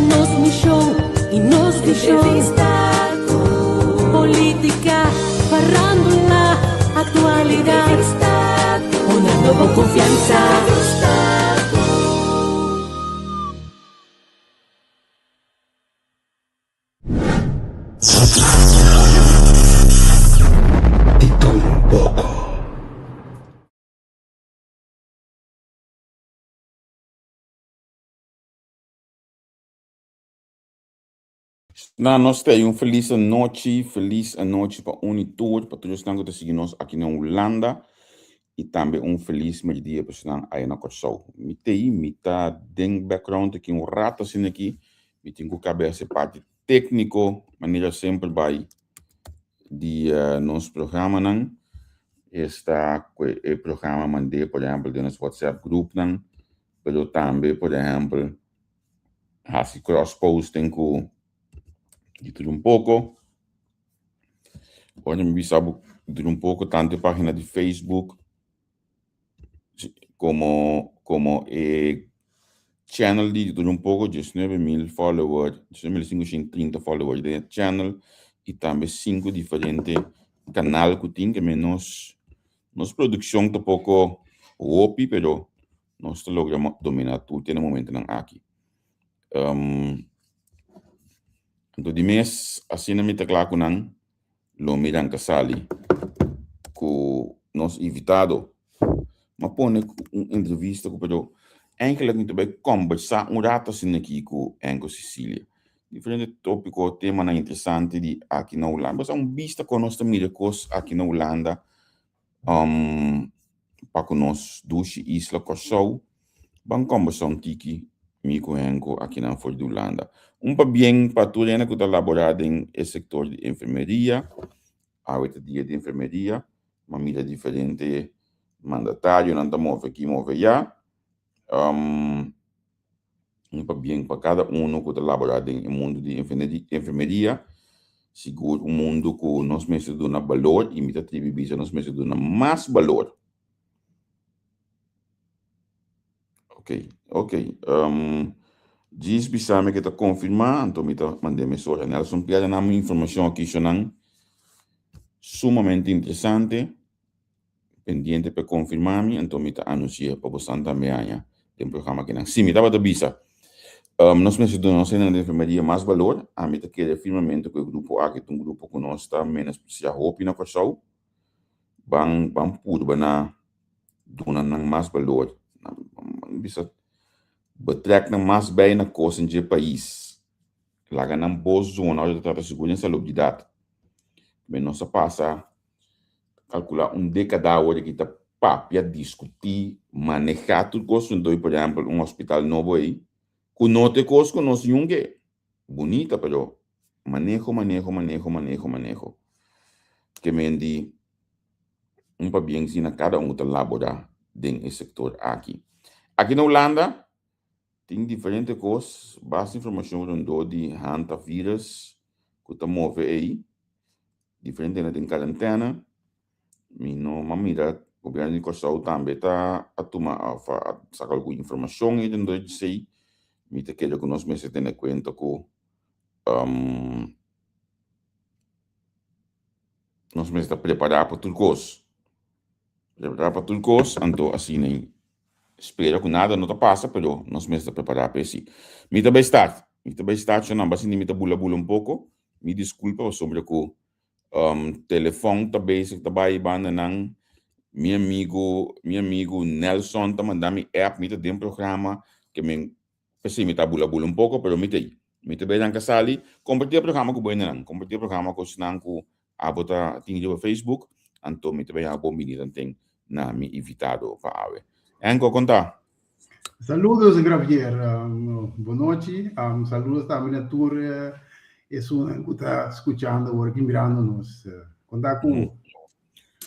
nos mishon i nos vishon. Entrevista ku polítika, farándula, aktualidat. Entrevista ku Honrando bo konfiansa. Entrevista ku. Di todo un poko. Na nos ta un felis anochi, felis anochi pa un i tur, pa tur esnan ku ta sigui nos aki na Hulanda i tambe un felis merdia pa esnan aya na Kòrsou. Mi t'ei, mi ta den background aki un rato asina aki, mi tin ku kabes e parti tékniko manera semper bai di nos programanan, esta ku e programa mand'é por ehèmpel den nos WhatsApp groupnan, pero tambe por ehèmpel hasi cross posting ku di tur un poko. Ora mi bisa bo di tur un poko tantu e pagina di Facebook komo komo e channel di di tur un poko 19.000 follower, 19.530 follower den e channel i tambe sinku diferente kanal ku tin ke men nos nos produkshon ta poko hopi pero Nos ta logra domina tur te na momentonan aki. Um, anto di mes, asina mi ta kla ku nan, lo mi ranka sali ku nos invitado. Ma pone un entrevista ku pero eigenlijk mi ta bai kombersá un rato asina aki ku Enko Cecilia. Diferente tópiko, temanan interesante di aki na Hulanda. Basta un bista kon nos ta mira kos aki na Hulanda. Um, pa ku nos dushi isla Kòrsou, ban kòmbersá un tiki mi ku Henko akinan for di Hulanda. Un pabien pa tur hende ku ta laborá den e sektor di enfermeria. Awe ta dia di enfermeria. M'a mira diferente mandatarionan ta move aki, move ayá. Um, Un pabien pa kada uno ku ta laborá den e mundu di enfermeria. Sigur un mundu ku nos mester duna balor i mi ta tribi bisa nos mester duna mas balor. Ok, ok. Um, djis bisa mi ke ta konfirmá, anto mi ta mand'é mesora. Nelson Piedra nan mi informashon aki shonan sumamente interesante. Pendiente pa e konfirmá mi, anto mi ta anunsi'é pa bosan tambe haña den programa akinan. Sí, mi tabata bisa, nos mester duna nos hendenan di enfermeria mas balor. Ami ta kere firmemente ku e grupo aki ta un grupo ku nos ta menospresiá hopi na Kòrsou. Ban ban purba na duna nan mas balor. Ban bisa betrèk nan mas bei na kos dje pais. Laga nan bos zona ora ta trata sigur den salubridat. Nos a pasa Kalkulá un dékada awor aki ta papia, diskutí, manehá tur kos huntu ei, por ehèmpel un hospital nobo ei, ku no ta e kos ku nos yun ke. Bunita pero maneho, maneho, maneho, maneho, maneho. Ke men di un pabien si na kada un ku ta laborá den e sektor aki. Aki na Hulanda tin diferente kos, basta informashon rondó di hantavirus ku ta move ei. Diferente hende den karentena. Mi no a mira gobierno di Kòrsou tambe ta a tuma òf a saka algun informashon ei dentro di esei. Mi ta kere ku nos mester tene kuenta ku nos mester ta prepará pa tur kos. Prepará pa tur kos, anto asina ei spera ku nada no ta pasa, pero nos mester ta prepará pa esei. Mi ta bai start, mi ta bai start shonnan, basinti mi ta bula bula un poko. Mi disculpa pasobra cu telefon ta bezig ta bay banda nan. Mi amigo, mi amigo Nelson ta manda mi app, mi ta den programa ke men p'esei mi ta bula bula un poco pero mi ta ei. Mi ta bay ranca sali, comparti e programa cu bo hendenan, comparti e programa cu esnan cu abo ta tin riba Facebook, anto mi ta bay haña bon bini tanten na mi invitado pa awe. Enco, con ta? Saludos Gravier, bon nochi. Saludos tambe na tur esunnan ku ta skuchando awor aki mirando nos. Konta ku bo?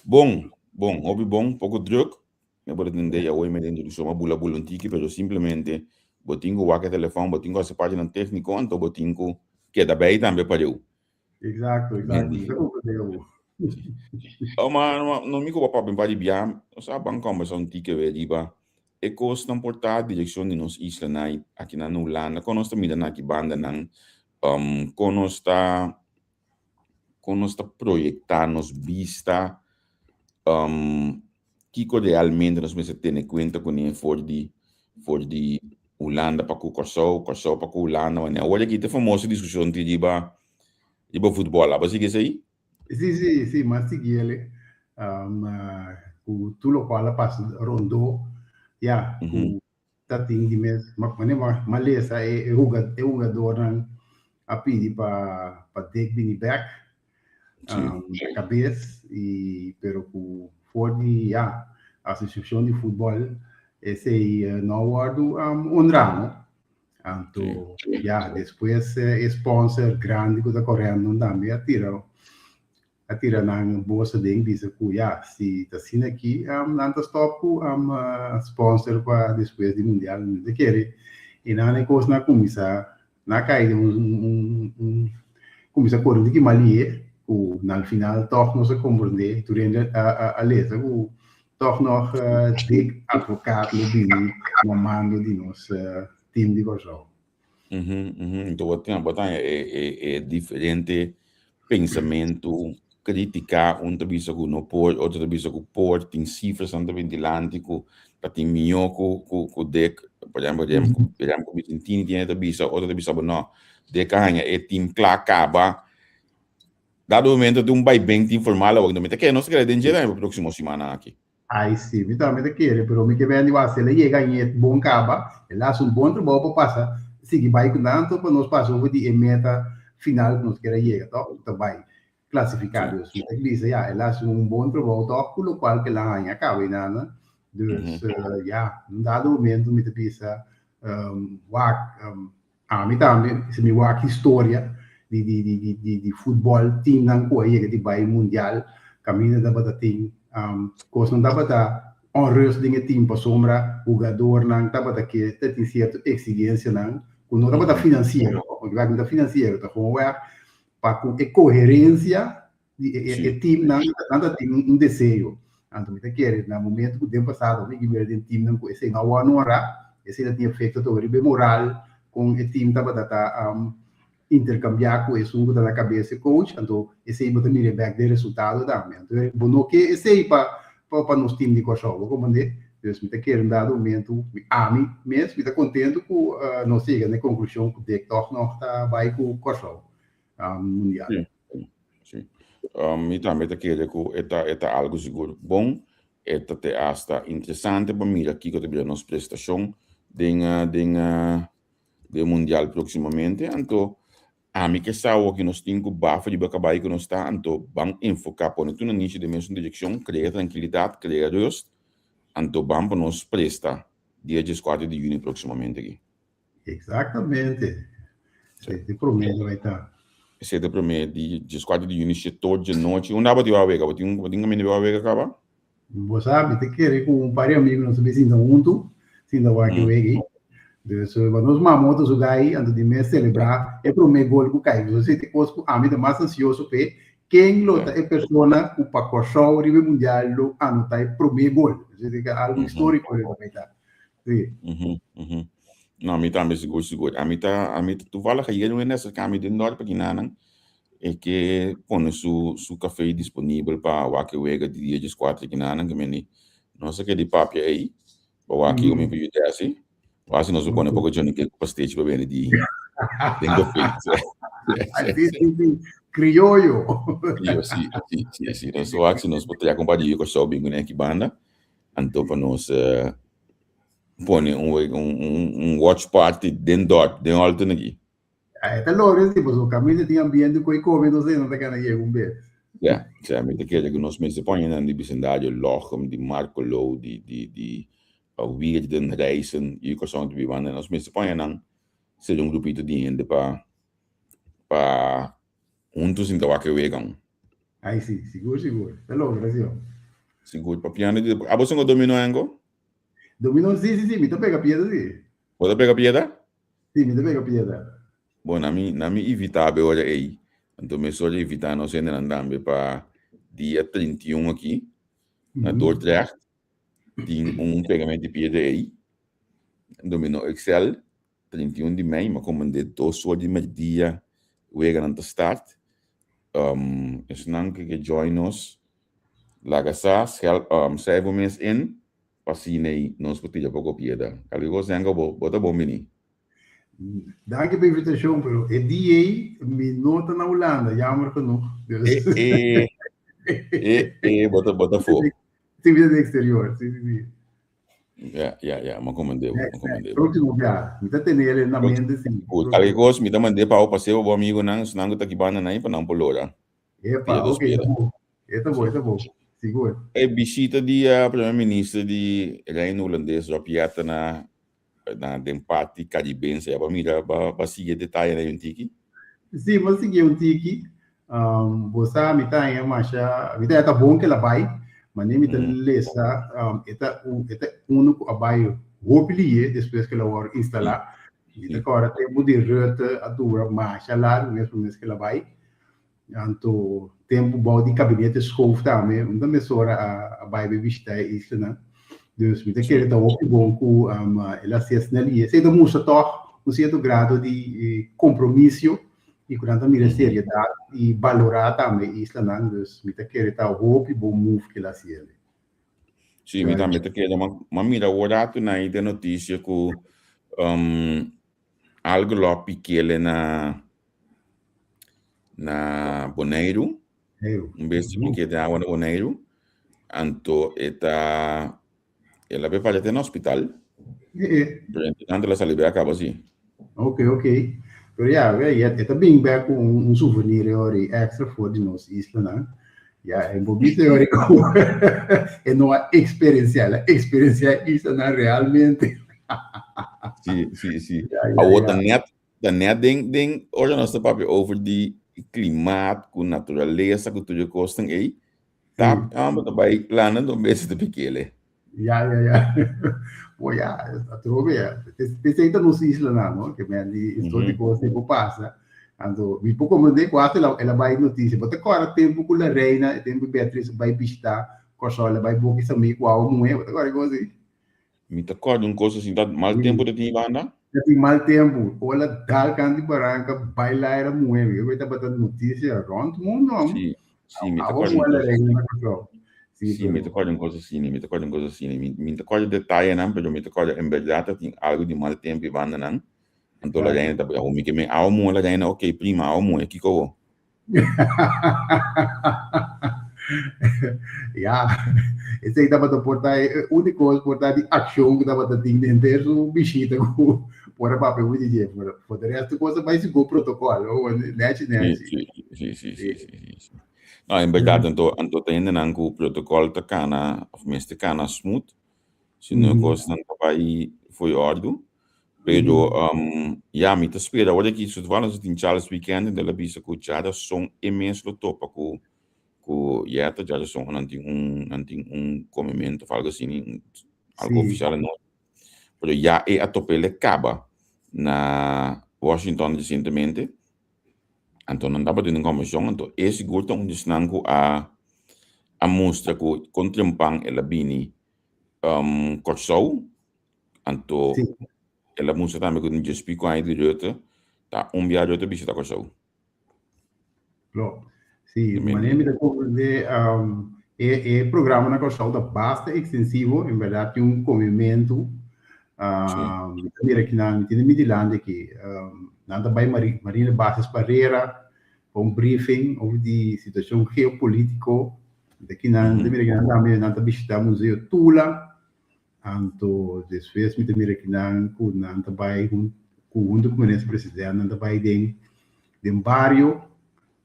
Bon, bon, hopi bon, poko druk. Mi por atendé ya hoy mi den introduccion a bula bula un tiki, pero simplemente bo tin ku wak e telefòn, bo tin ku hasi partinan tékniko, anto bo tin ku keda bei tambe pareu. Exacto, exacto. Mi ta comprende bo. Oh, ma no mi ku bo papia un par di bia, nos a ban kòmbersá un tiki riba. e kosnan por ta direkshon di nos islanan aki na Hulanda? Kon nos ta mira na aki bandanan? Kon nos ta kon nos ta proyektá nos bista? Kiko realmente nos mester tene kuenta kuné for di for di Hulanda pa ku Kòrsou, Kòrsou pa ku Hulanda? Wanneer awor aki ta e famoso diskushon tin riba riba futbòl. Abo sigui esei? Sí, sí, sí, m'a sigui el ku tur lokual a pasa rondó, ya, ku ta tin di mes, manera m'a lesa e hugadornan a pidi pa pa Dick bini bèk na kabes i pero ku for di ya asosiashon di futbòl esei no a wòrdu honrá no. Anto ya despues e sponsor grandi ku ta Corendon tambe a tira a tira nan bos aden bisa ku ya si ta asina aki nan ta stop ku sponsor pa despues di mundial. Mi ta kere i nan e kosnan a kuminsá nan a kai den un un kuminsá kore un tiki malie ku na al final tòg nos a komprendé tur hende a a lesa ku Tòg nòg Dick Advocaat lo bini na mando di nos team di Kòrsou. Enton bo tin bo ta haña e e e diferente pensamentu, kritika, un ta bisa ku no por, otro ta bisa ku por, tin sifranan ta bin dilanti ku ta tin mihó ku ku ku Dick, por ehèmpel Remco Remco Vicentini tin ta bisa, otro ta bisa bo no, Dick a haña e team kla kaba. Dado momento tin un baibent informal awor, mi ta kere nos ta kere den dje tambe pa proximo simana aki. Ai si, mi tambe ta kere, pero mi ke bendi wak si el a yega i e bon kaba, el a hasi un bon trabou pa pasa, sigui bai ku nan anto pa nos pasa over di e meta final ku nos kier a yega tok, ta bai klasifiká. Dus mi ta bisa ya, el a hasi un bon trabou tok ku lokual ku el a haña kaba einana. Dus ya, un dado momento mi ta bisa wak, Ami tambe, si mi wak historia di di di di di di futbòl, timnan ku a yega di bai mundial, kaminda tabata tin kosnan tabata onrust den e tim pasobra hugadornan tabata ke ta tin sierto eksigensianan ku no tabata finansiero, pasobra wak no ta finansiero, ta gewoon wak pa ku e koherensia di e teamnan nan ta tin un deseo. Anto mi ta kere na momento ku den pasado mi mira den teamnan ku esei no a wòrdu honrá, esei ta tin efekto tobe riba e moral kon e team tabata ta interkambiá ku esun ku ta na kabes e coach, anto esei bo ta mira bèk den resultado tambe. Anto bo no ke esei pa pa nos team di Kòrsou, bo komprendé? Dus mi ta kere un dado momento ami mes mi ta kontentu ku nos yega na e konklushon ku Dick tòg nòg ta bai ku Kòrsou mundial. Sí. Mi tambe ta kere ku e ta e ta algu sigur bon. E ta te asta interesante pa mira kiko ta bira nos prestashon den den den mundial próksimamente. Anto ami ke sa awor ku nos tin ku bafa riba kabai ku nos ta, anto ban enfoká, pone tur nanishi den mesun direkshon, krea trankilidat, krea rust, anto ban pa nos presta dia dieskuater di yüni próksimamente aki. Exactamente. Esei ta e promé lo bai ta. Esei ta e promé di dieskuater di yüni shetor dje nochi. Unda bo tin wak wega? Bo tin bo tin kaminda wak wega kaba? Bo sa, mi ta kere ku un par di amigu nos ta bin sinta huntu, sinta wak e wega ei. Dus bo nos mama otro su gai, anto di mes selebrá e promé gol ku kai. Esei ta e kos ku ami ta mas ansioso p'e, ken lo ta e persona ku pa Kòrsou riba e mundial lo anotá e promé gol. Esei ta algu históriko lo bai ta. Sí. Mhm, mhm. No, mi tambe sigur, sigur. A mi ta, a mi ta, toevallig ayer un hende acerca mi den dorp aki nanan, e ke pone su, su café disponibel pa wak e wega di dia dieskuater aki nanan, ke meni nos a keda di papia ei, pa wak kiko mi por yuda hasi. Wak si nos por pone poko Johnny Cake ku pastechi pa bende di den café. Sí, sí, sí. Criollo. Criollo, sí, sí, sí, sí. Nos wak si nos por trek un par di yu Kòrsou bin kuné aki banda, anto pa nos pone un un un watch party den dorp, den Olten aki. E ta logra si, pasobra kaminda tin ambiente ku e kome nos ei no ta keda yega un bes. Ya, sea mi ta kere ku nos mester pone nan di bisindario Lochem, di Markelo, di di di Wierden, Rijssen, i Kòrsou ta biba nan. Nos mester pone nan ser un grupito di hende pa pa huntu sinta wak e wegan. Ai si, sigur sigur. Ta logra si ho. Sigur. Papiando di abo singo dominó engo? Dominó si si si, mi ta pega piedra si. Bo ta pega piedra? Si, mi ta pega piedra. Bo na mi na mi invitá be ora ei. Anto mesora invitá nos hendenan tambe pa dia 31 aki na Dordrecht. Tin un pegamento di piedra ei. Domino Excel, 31 di mei, ma komandé 2 or di merdia, weganan ta start. Esnan ku ke join nos, laga sa, schel, schrijf bo mes in, pa asina ei nos por tira poko piedra. Kalke kos den bo, bo ta bon bini. Danki pa invitashon, pero e dia ei mi no ta na Hulanda, jammer genoeg. Dus. Eh, eh, eh, eh, bo ta, bo ta fo. Sí, mi ta den exterior, sí, sí, sí. Ja, ja, ja, m'a komandé bo, m'a komandé bo. Próximo bia, mi ta tene el na mente, sí. Goed, kalke kos mi ta mandé pa bo pasé bo bo amigonan, esnan ku ta aki banda nan, pa nan por lora. Epa, Pida ok, dos ta bon. E ta bon, e ta bon. Sigur. E bishita di Primer Minister di Reino Hulandes Rob Jetten na na den parti Caribense, ya bo mira, bo a sigui e detayenan un tiki? Sí, bo a sigui un tiki. Bo sa mi ta haña masha, mi ta haña ta bon ku el a bai, mane mi ta lesa e ta un e ta unu ku a bai hopi lihe despues ku el a wòrdu instalá. Mi ta kòrda tempu di Rutte a dura masha largu mes promé ku el a bai. Anto tempu bou di kabinete Schoof tambe un ta mesora a bai bai bishitá e islanan. Dus mi ta kere ta hopi bon ku el a hasi asina lihe. Esei ta mustra tòg un sierto grado di kompromisio i ku nan ta mira seriedat i balorá tambe e islanan. Dus mi ta kere ta hopi bon move ku el a hasi ele. Sí, mi tambe ta kere. Ma mira awor ratu nan den notisia ku algu lo pikele na na Boneiru. Un bes di pique de agua na Boneiru. Anto e ta el a be te na hospital. Pero entre tanto el a sali be a caba si. Ok, ok. Pero ya, ya, e ta bin back ku un souvenir ori extra for di nos islanan. Ya, e bo bisa ori ku e no a experiencia, el a experiencia islanan realmente. Sí, sí, sí. Awor ta net Ta net den den ora nos ta papia over di klimaat ku naturalesa ku tur e kosnan ei, ta amba ta bai landa un bes ta pikele. Ya, ya, ya. Bo ya, atrobe ya. P'esei ta nos islanan, no? Ke men di e sort di kos ei por pasa. Anto mi por komprendé ku asta el a bai notisia. Bo ta kòrda tempu ku la reina, e tempu Beatriz a bai bishitá Kòrsou, el a bai boka e samí ku awa muhé. Bo ta kòrda e kos ei? Mi ta kòrda un kos asin, ta mal tempu ta tin i banda? Ta tin mal tempu. Ola dal kant di baranka bai laira muhé. Mi kue tabata notisia rònt mundu am. Sí, sí, mi ta Awa kòrda un muhé la kos reina asin. na Kòrsou. Sí, Sí, mi ta pero. kòrda un kos asin, mi ta kòrda un kos asin. Mi mi ta kòrda detayenan, pero mi ta kòrda en bèrdat ta tin algu di mal tempu i bandanan. Anto la reina ta bai, mi ke men awa muhé la reina, ok prima, awa muhé, kiko awor? Ya, esei tabata por ta e úniko por ta di akshon ku tabata tin den henter su bishita ku por a papia ku dje. For de resto kos a bai segun protokòl, nèchi nèchi. Sí, sí, sí, sí, sí, sí, sí. No, en bèrdat anto anto ta hendenan ku protokòl ta kana òf mester kana smooth, si no e kosnan ta bai fo'i òrdu. Pero ya mi ta spera ora ki su toevallig nos tin Charles weekend enton el a bisa ku djarason e mes lo topa ku ku Yetta djarason nan tin un nan tin un komemento of algo asina algo ofisial no pero ya e a topa el e kaba na Washington resientemente anto nan tabatin un kombershon anto e sigur ta un di esnan ku a a mustra ku kon trempan el a bini Kòrsou Anto el a mustra tambe ku den djes pico aña di Rutte ta un bia Rutte bishita Kòrsou. Klopt. Sí, manera mi ta komprendé e e programa na Kòrsou ta basta ekstensivo, en bèrdat tin un komementu. Mi ta mira kinan, mi tene mi dilanti aki, nan ta bai Marina Bases Parera pa un briefing over di situashon geopolítiko. Mi ta kinan, mi ta mira kinan tambe nan ta bishita Museo Tula. Anto despues mi ta mira kinan ku nan ta bai ku huntu ku minister president nan ta bai den den bario,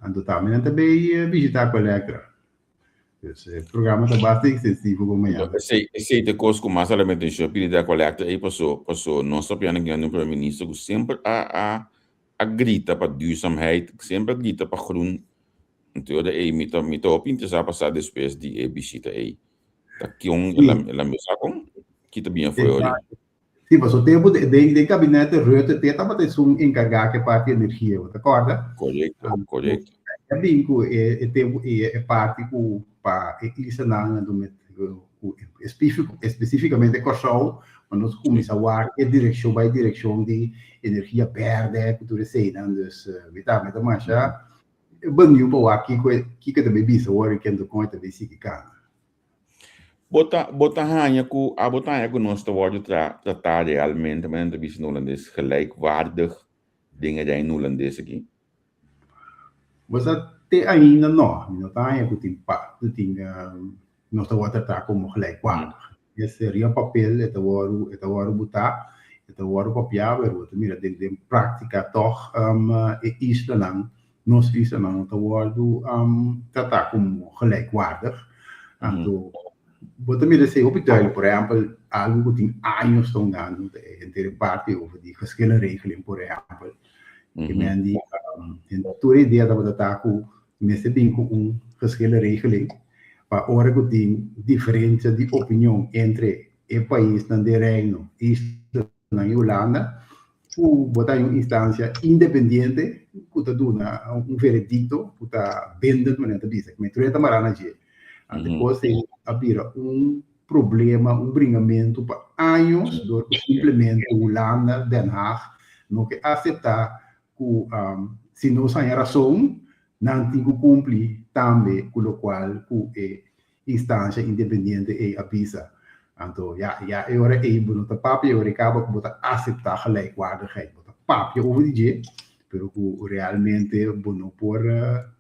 anto tambe nan ta bay bishita Aqualectra. Dus e programa ta basta ekstensivo ku mañana. Esei esei ta e kos ku mas a lama atenshon pidi di Aqualectra ei paso paso nos ta pianda kinan di un primer minister ku semper a a a grita pa duurzaamheid, semper a grita pa groen. Anto ora ei mi ta mi ta hopi interesá pa sa despues di e bishita ei. Ta kion el a el a mesa kon? Ki ta bien fo'i ori? Sí, paso tempu den den kabinete Rutte te tabata esun enkargá ku e parti energia, bo ta kòrda? Korekto, korekto. A bin ku e e tempu e e parti ku pa e islanan anto met ku. ku espesífikamente Kòrsou, pa nos kuminsá wak e direkshon bai direkshon di energia bèrdè ku tur eseinan. Dus mi ta mi ta masha beniu pa wak kiko kiko e ta bai bisa awor i kende kon e ta bai sigui kana. Bo ta bo ta haña ku abo ta haña ku nos ta wòrdu tra tratá realmente manera nan ta bisa na hulandes gelijkwaardig den e reino hulandes aki? Bo sa te ainda no, mi no ta haña ku tin pa ku tin nos ta wòrdu tratá komo gelijkwaardig. Es riba papel e ta wòrdu e ta wòrdu butá, e ta wòrdu papiá, pero bo ta mira den den práktika tòg e islanan, nos islanan no ta wòrdu tratá komo gelijkwaardig. Anto bo ta mira esei hopi duidelijk, por ehèmpel algu ku tin años ta ungando ta e henter e parti over di geschillenregeling por ehèmpel. Ke men di tur e idea tabata ta ku mester bin ku un geschillenregeling pa ora ku tin diferensia di opinion entre e paisnan den Reino, islanan i Hulanda, ku bo ta haña un instansia independiente ku ta duna un veredikto ku ta bindend manera ta bisa, ku tur e ta mará na dje. Anto e kos ei a bira un problema, un bringamentu pa años dor ku simplemente Hulanda, Den Haag, no ke aseptá ku si nos haña rason, nan tin ku kumpli tambe ku lokual ku e instansha independiente ei a bisa. Anto ya, ya e ora ei bo no ta papia, e ora ei kaba ku bo ta aseptá gelijkwaardigheid. Bo ta papia over di dje, pero ku realmente bo no por,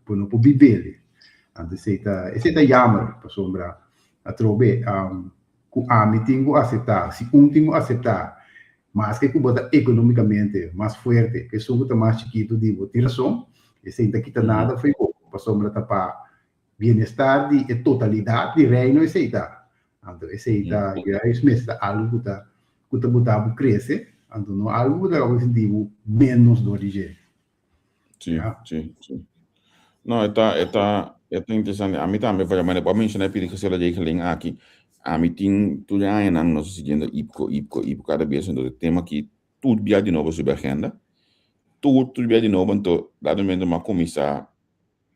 bo no por bib'el. Anto esei ta, esei ta jammer, pasobra atrobe ku ami tin ku aseptá, si un tin ku aseptá Maske ku bo ta ekonomikamente mas fuerte ku esun ku ta mas chikitu di bo, tin rason, esei ta kita nada fo'i bo, pasobra ta pa bienestar di e totalidat di Reino esei ta. Anto esei ta juist mester ta algu ku ta ku ta buta bo krese, anto no algu ku ta laga bo sinti bo ménos dor di dje. Sí, sí, sí. No, e ta, e ta, e ta interesante. Ami tambe, for manera bo a menciona e pidi gezellig regeling aki. Ami tin tur e añanan nos a siguiendo IPCO, IPCO, IPCO kada bes. Entonces e tema aki tur bia di nobo subi agenda. Tur, tur bia di nobo. Anto dado momento mi a cuminsa,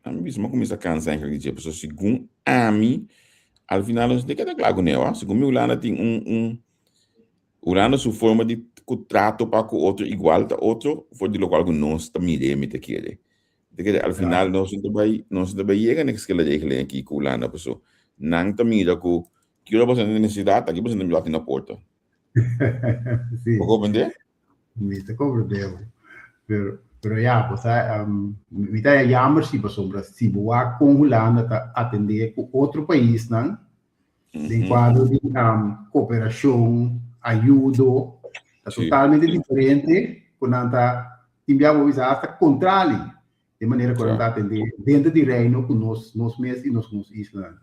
ami bisa mi a cuminsa cansa eigenlijk di dje. Pasobra segun ami, al final nos no ta keda kla cu neo. Segun mi Hulanda tin un, un Hulanda su forma di ku trato pa ku otro igual ta otro for di lokual ku nos ta mira mi ta kere. Mi ta kere al final nos no ta bai nos no ta bai yega na e regeling aki ku Hulanda paso nan ta mira ku ki ora boso tin nesesidat aki boso ta bati na porta. Sí. Bo komprende? Mi ta komprende bo. Pero pero ya bo sa mi ta jammer si pasobra si bo wak kon Hulanda ta atende ku otro paisnan Den kuadro di koperashon, ayudo, ta totalmente diferente ku nan ta tin bia bo bisa hasta kontrali di manera ku nan ta atendé dentro di Reino ku nos nos mes i nos nos islanan.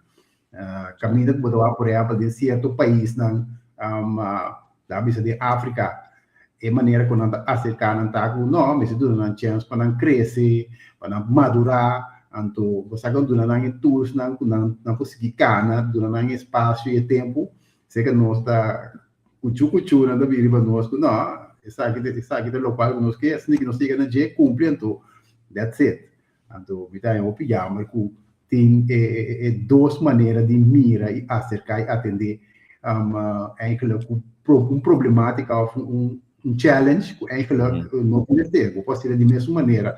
Kaminda ku bo ta wak por ehèmpel den sierto paisnan ta bisa den Afrika e manera ku nan ta aserká nan ta ku no mester duna nan chèns pa nan krese, pa nan madurá, anto bo sa ku duna nan e toolsnan ku nan nan por sigui kana, duna nan e espasio i e tempu, seka nos ta kuchu kuchu nan ta bini riba nos ku no esaki ta esaki ta lokual ku nos ke asina ku nos yega na dje kumpli anto that's it. Anto mi ta haña hopi jammer ku tin e e dos manera di mira i aserká i atendé eigenlijk ku un problematika òf un un challenge ku eigenlijk no mester. Bo por hasié di mesun manera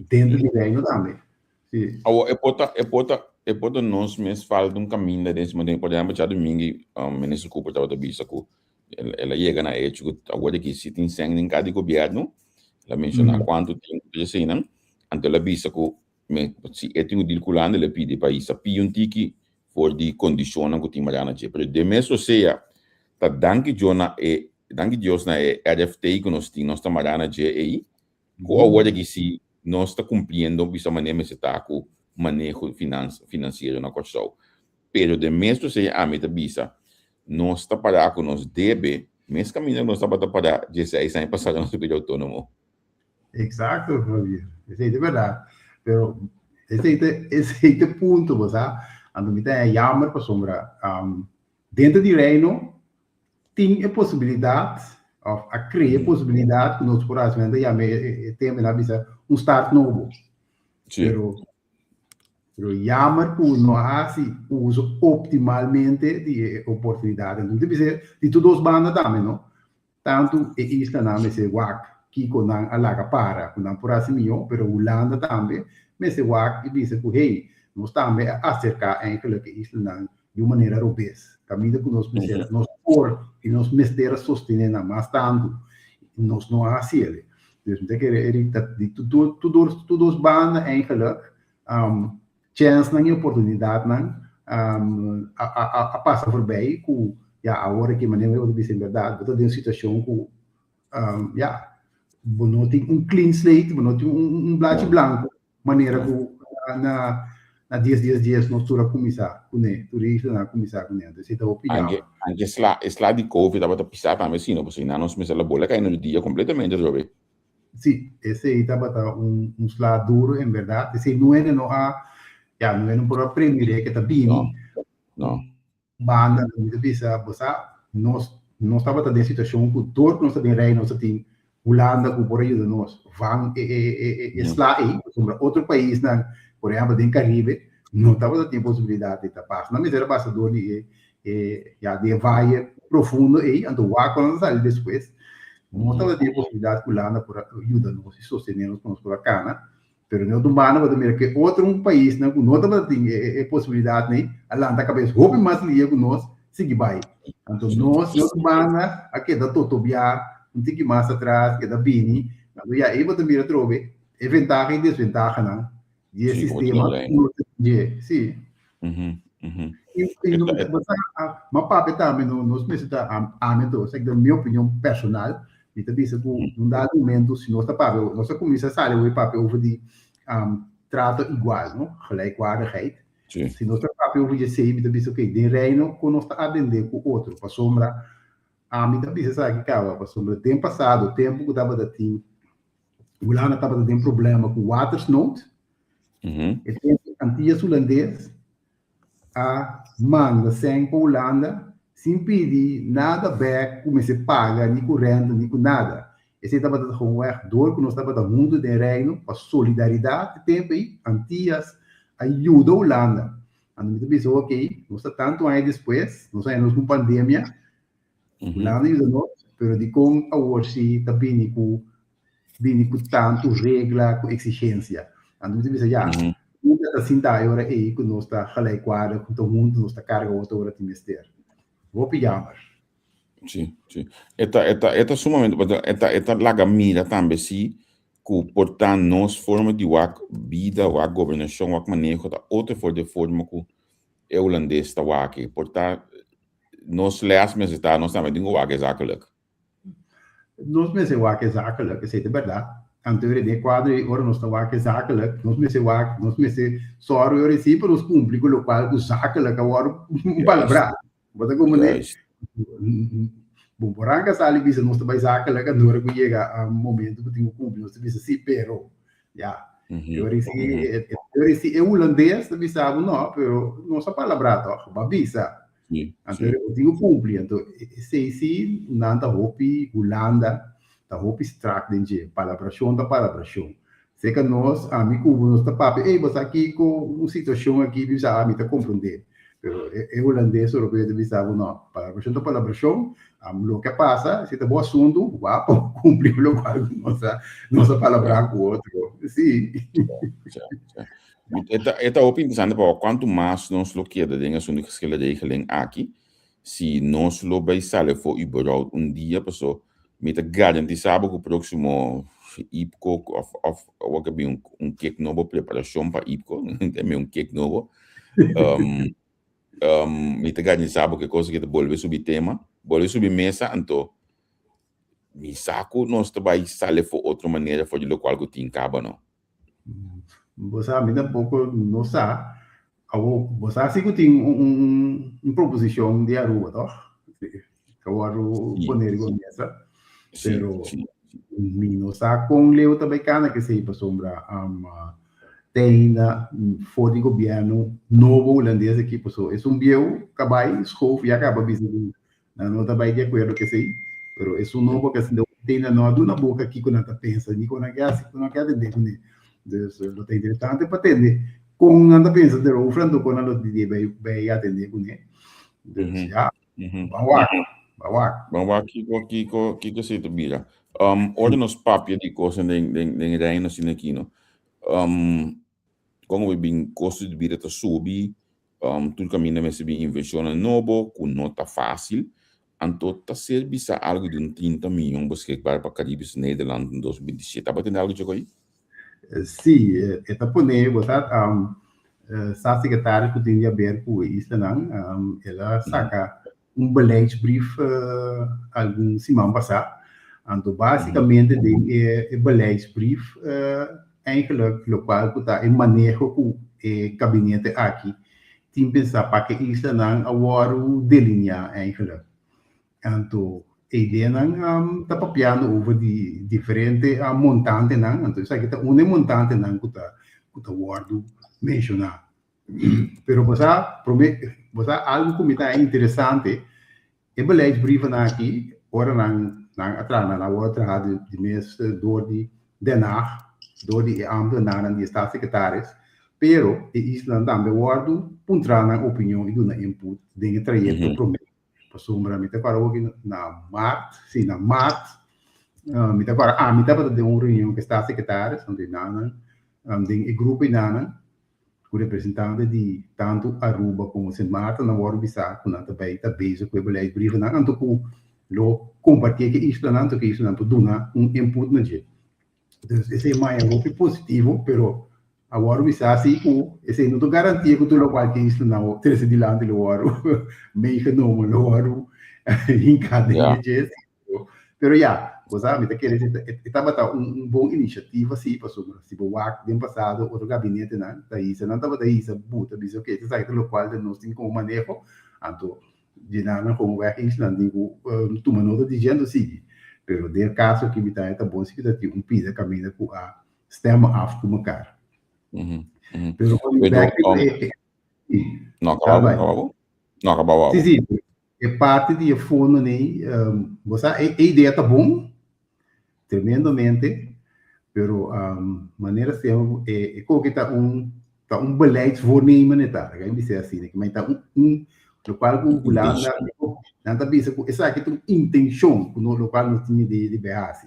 dentro di Reino tambe. Si. Awor e por ta e por ta e por ta nos mes falta un kaminda den su manera. Por ehèmpel djadumingu Minister Cooper tabata bisa ku el a yega na e hecho ku awor aki si tin sèn den kar di gobièrnu. El a menshoná kuantu tin ku eseinan. Anto el a bisa ku me si e tin ku dil ku Hulanda el a pidi pa hisa pia un tiki for di kondishonnan ku tin mará na dje. Pero den mes osea ta danki Dios na e danki Dios na e RFT ku nos tin nos ta mará na dje ei ku awor aki si nos ta kumpliendo bisa manera mester ta ku maneho finans finansiero na Kòrsou. Pero den mes osea ami ta bisa nos ta pará ku nos debe mes kaminda ku nos tabata pará dieseis aña pasá ku nos a bira outónomo. Exacto, Javier. Esei ta berdad. Pero esei ta esei ta punto, bo sa. Anto mi ta jammer pasobra um, dentro di reino tin e posibilidad of a crea e posibilidad ku nos por hasi, men ta yama e, e, e tema, nan bisa un start nobo. Sí. Pero. Pero jammer ku no a hasi uso optimalmente di e oportunidat. Anto mi ta bisa di tur dos banda tambe no. Tantu e islanan mester wak kiko nan a laga para ku nan por hasi mihó, pero Hulanda tambe mester wak i bisa ku hey, nos tambe a aserká eigenlijk e islanan di un manera robes. Kaminda ku nos mester, nos por i nos mester a sostené nan mas tantu, nos no a hasi el. Dus mi ta kere Eric ta di tur tur dos banda eigenlijk chènsnan i oportunidatnan a pasa forbij ku ya awor aki manera bo ta bisa en bèrdat bo ta den un situashon ku ya bo no tin un clean slate, bo no tin un blachi blanko manera ku na na dies dies dies nos tur a kuminsá kuné, tur e islanan a kuminsá kuné. Entonces e ta hopi jammer. Anke e sla di covid tabata pisá tambe si no, pasobra nan nos mester a bola kai na dia kompletamente atrobe. Sí, esei tabata un un sla duro en berdad. Esei nuene no a, ya, nuene no por a premiré ke ta bini. No, no. Banda, mi ta bisa, bo sa, nos, nos tabata den situashon ku dor ku nos ta den Reino, nos ta tin Hulanda ku por a yuda nos van e e e e e sla ei, pasobra otro paisnan, por ehèmpel den Karibe, no tabata tin e posibilidat di ta pasa. Nan mester a pasa dor di e e ya di e vaye profundo ei, anto wak ku nan ta sali despues. Nos tabata tin e posibilidat ku Hulanda por a yuda nos i sostené nos pa nos por a kana, pero den otro banda bo ta mira ku e otro paisnan ku no tabata tin e posibilidat ei a lanta kabes hopi mas lia ku nos sigui bai. Anto nos den otro banda a keda totobiá un tiki mas atras, keda bini. Anto ya ei bo ta mira atrobe e ventaha i desventahanan di e sistema ku nos ta tin dje. Si. I bo sa, ma papia tambe no nos mester ta ami anto, esaki ta mi opinion personal, mi ta bisa ku un dado momento si nos ta papia, nos a kuminsá sali awor papia over di trato igual, no, gelijkwaardigheid. Si nos ta papia over di esei mi ta bisa ok, den Reino kon nos ta atendé ku otro, pasobra ami ta bisa esaki kaba, pasobra den pasado tempu ku tabata tin Hulanda tabata den problema ku watersnood. E tempu Antillas Hulandes a manda sèn pa Hulanda sin pidi nada bèk ku mester paga ni ku renta ni ku nada. Esei tabata gewoonweg dor ku nos tabata huntu den Reino pa solidaridat e tempu ei Antillas a yuda Hulanda. Anto mi ta bisa oke nos ta tantu aña despues nos a haña nos ku un pandemia. Hulanda yuda nos, pero dikon awor si ta bini ku bini ku tantu regla, ku eksigensia? Anto mi ta bisa ya, nunka ta sinta e ora ei ku nos ta gelijkwaardig, ku ta huntu nos ta karga otro ora tin mester. Hopi jammer. Sí, sí. E ta, e ta, e ta sumamente, e ta, e ta laga mira tambe si ku por ta nos forma di wak bida, wak gobernashon, wak maneho ta otro for di e forma ku e hulandes ta wak. Por ta Nos les mester ta, nos tambe tin ku wak e zakelijk. Nos mester wak e zakelijk, esei ta bèrdat. Anto ora den e kuadro ei, ora nos ta wak e zakelijk, nos mester wak, nos mester sòru e ora ei si pa nos kumpli ku lokual ku zakelijk a wòrdu palabrá. Bo ta komprendé? Bo por ranka sali bisa nos ta bai zakelijk, anto ora ku yega momento ku tin ku kumpli nos ta bisa si, pero ya. E ora ei si, e ora ei si e hulandes ta bisa bo no, pero nos a palabrá tòg, bo a bisa. Anto bo tin ku kumpli. Anto esei si nan ta hopi Hulanda ta hopi strak den dje. Palabrashon ta palabrashon. Seka nos, ami ku bo nos ta papia, ey bo sa kiko un situashon aki bisa ami ta komprondé. Pero e hulandes oropeo ta bisa bo no, palabrashon ta palabrashon, loke a pasa si ta bo asuntu, wak pa kumpli ku lokual ku nos a nos a palabrá ku otro. Si. E ta, e ta hopi interesante pa wak kuantu mas nos lo keda den asuntu di geschillenregeling aki, si nos lo bai sali afó überhaupt un dia, paso mi ta garantisa bo ku próksimo IPKO òf òf awor ke bin un kek nobo preparashon pa IPKO, ta bin un kek nobo, mi ta garantisa bo ku e kos aki ta bolbe subi tema, bolbe subi mesa, anto mi sa ku nos ta bai sali afó otro manera for di lokual ku tin kaba no. Bo sa, mi tampoco no sa. Awor, bo sa si cu tin un un proposicion di Aruba, toch? Cu a wordo pone riba mesa. Pero mi no sa con leu ta bay cana kesey pasobra te ainda for di gobierno nobo Hulandes aki, pasobra esun bieu cabay schoof ya caba bisa cu Nan no ta bai di akuerdo ku esei, pero esun nobo ku asinda tene no a duna boka kiko nan ta pensa ni kon nan ke hasi, kon nan ke atendé kuné. Dus lo ta interesante pa tende Kon nan ta pensa erover anto kon nan lo di bai bai atendé kuné. Dus ja, ban wak, ban wak. Ban wak kiko kiko kiko esei ta bira. Ora nos papia di kosnan den den den reino asina aki no, kon bo bin kosto di bida ta subi, tur kaminda mester bin invershonnan nobo ku no ta fásil, anto ta ser bisa algu di un 30 miyon beschikbaar pa Caribisch Nederland den 2027. Tabata algu dje ko'i? Sí, e ta pone, bo sa, staatssecretaris ku tin di haber ku e islanan, el a saka un beleidsbrief algun siman pasá. Anto básikamente den e beleidsbrief eigenlijk lokual ku ta e maneho ku e kabinete aki tin pensá pa ke islanan a wòrdu delineá eigenlijk. Anto e ideanan ta papiando over di diferente montantenan, anto esaki ta un e montantenan ku ta ku ta wòrdu menshoná. Pero bo sa promé bo sa algu ku mi ta interesante, e beleidsbrievennan aki ora nan nan a traha nan a wòrdu traha di di mes dor di Den Haag, dor di e ambtenarnan di e staatssecretaris, pero e islanan tambe a wòrdu puntra nan opinion i duna input den e trayekto promé. Pasobra mi ta kòrda hopi na maart, si na maart, mi ta kòrda ami tabata den un reunion ku e staatssecretaris, anto e nannan den e grupo e nannan ku representante di tantu Aruba komo Sint Maarten nan wòrdu bisá ku nan ta bai ta bezig ku e beleidsbrievennan anto ku lo kompartié ku e islanan anto ku e islanan por duna un input na dje. Dus esei maya hopi positivo, pero awor mi sa si ku esei no ta garantia ku tur lokual ke isla nan trese dilanti lo wòrdu meegenomen, lo wòrdu hinká den e dje. Pero ya, bo sa, mi ta kere si e tabata un bon inisiativa si, pasobra si bo wak den pasado otro gabinetenan ta hisa, nan tabata hisa buta bisa oke esaki ta lokual den nos tin komo maneho, anto Dje nan komo wèg isla tin ku tuma nota di dje anto sigui. Pero den e kaso aki mi ta haña ta bon si ku ta tin un pida kaminda ku a stemmen af ku mekar. Pero ku mi bèk riba e. No akabá bo, akabá bo? No akabá bo. Si, si. E parti di e fondo nei, bo sa e idea ta bon, tremendamente, pero manera semper e koki ta un ta un beleidsvoornemen e ta, laga mi bisa asina, ki ta un un lokual ku Hulanda nan ta bisa ku esaki ta un intenshon ku no lokual nos tin di di bai hasi.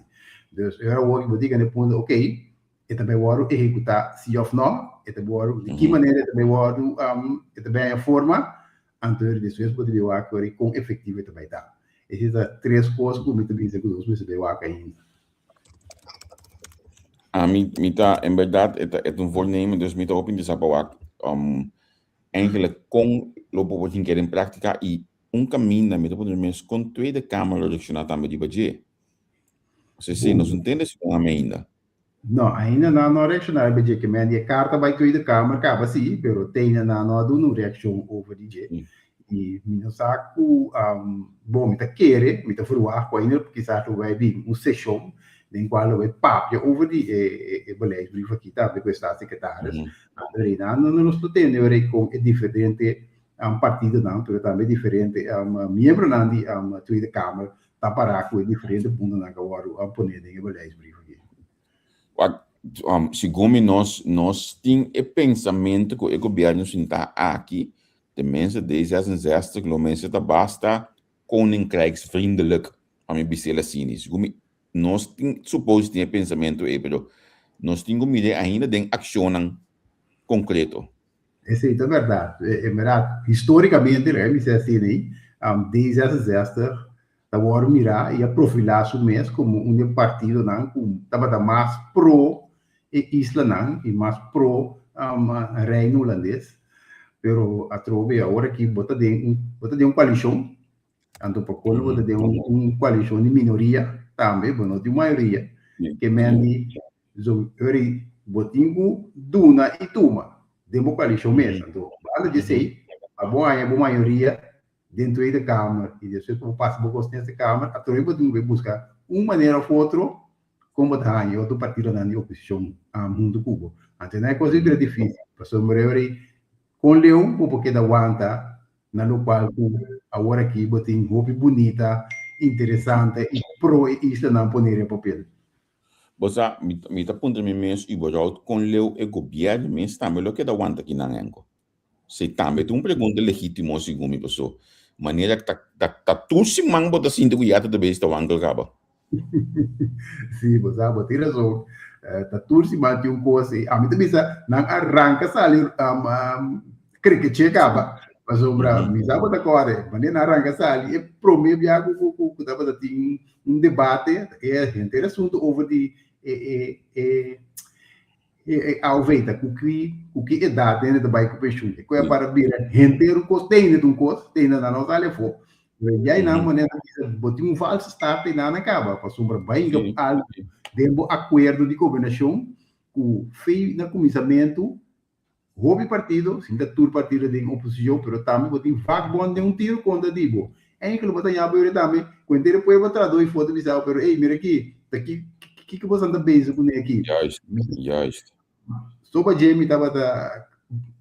Dus e ora awor bo diga na e punto okey e ta bai wòrdu ehekutá si òf nò, e ta bai wòrdu di ki manera e ta bai wòrdu e ta bai haña forma, Anto despues bo ta bai wak ora kon efektivo e ta bai ta. Esei ta tres kos ku mi ta bisa ku nos mester bai wak ainda. Ami mi ta en bèrdat e ta e ta un voornemen dus mi ta hopi interesá pa wak eigenlijk kon lo bo por hink'é den práktika i un kaminda mi ta puntra mi mes kon Tweede Kamer lo reakshoná tambe riba dje. Pasobra esei nos no tende esei ami ainda. No, ainda nan no a reacciona riba dje, ke men di e carta bai Tweede Kamer caba si, pero te ainda nan no a duna un reaccion over di dje. I mi no sa cu, bon, mi ta kere, mi ta verwacht cu ainda kisas lo bai bin un sesion den cual lo bai papia over di e e beleidsbrief aki tambe cu e staatssecretaris. Anto reinan no nos lo tende ora con e diferente partidonan, pero tambe diferente miembronan di Tweede Kamer ta pará ku e diferente puntonan ku a wòrdu a poné den e beleidsbrief aki. Wak, segun mi nos, nos tin e pensamentu ku e gobièrnu sintá aki, tenminste D66 lo mester ta basta koninkrijksvriendelijk, pa mi bis'el asina. Segun mi, nos tin supos tin e pensamentu ei, pero nos tin ku mir'é ainda den akshonnan konkreto. Esei ta bèrdat. En bèrdat, histórikamente, laga mi bisa asina ei, D66 ta wòrdu mirá i a profilá su mes komo un di e partidonan ku tabata mas pro e islanan i mas pro Reino Hulandes. Pero atrobe awor aki bo ta den un bo ta den un koalishon, anto pa kolo bo ta den un koalishon di minoria tambe, bo no tin mayoria. Ke men di So, ori bo tin ku duna i tuma den bo koalishon mes. Anto, banda di esei, pa bo haña bo mayoria den Tweede Kamer i despues pa bo pasa bo kos den Eerste Kamer, atrobe bo tin ku bai buska un manera òf otro kon bo ta haña e otro partidonan di oposishon huntu ku bo. Anto, e kos ei bira difísil, pasobra ori kon leu bo por keda wanta na lokual ku awor aki bo tin hopi bunita, interesante i pro e islanan pone riba papel. Bo sa, mi mi ta puntra mi mes überhaupt kon leu e gobièrnu mes tambe lo keda wanta kinan enko. Si tambe ta un pregunta legítimo segun mi paso manera ta ta ta tur siman bo ta sinti ku ya ta ta bezig ta wankel kaba. Si, bo sa, bo tin razon. Ta tur siman tin un kos ei. Ami ta bisa nan a ranka sali krekeche kaba. Pasobra mi sa bo ta kòrda, manera nan a ranka sali e promé bia ku ku ku tabata tin un debate, e henter asuntu over di e e e E AOV ta ku ki ku ki edat hende ta bai ku penshun. E koe a para bira henter un kos, te hende ta un kos, te hende nan no sali afó. Ya i nan manera nan bisa bo tin un valse start i nan a kaba pasobra bai hinka algu den bo akuerdo di gobernashon ku fei na kuminsamentu hopi partido, sin ta tur partido den oposishon, pero tambe bo tin vakbond den un tiro kontra di bo. Enkele bo ta ña beude tambe ku henter e pueblo trahadó i for ta bisa bo, pero ey mira aki, ta ki kiko boso ta bezig kuné aki? Juist, juist. Soba dje mi tabata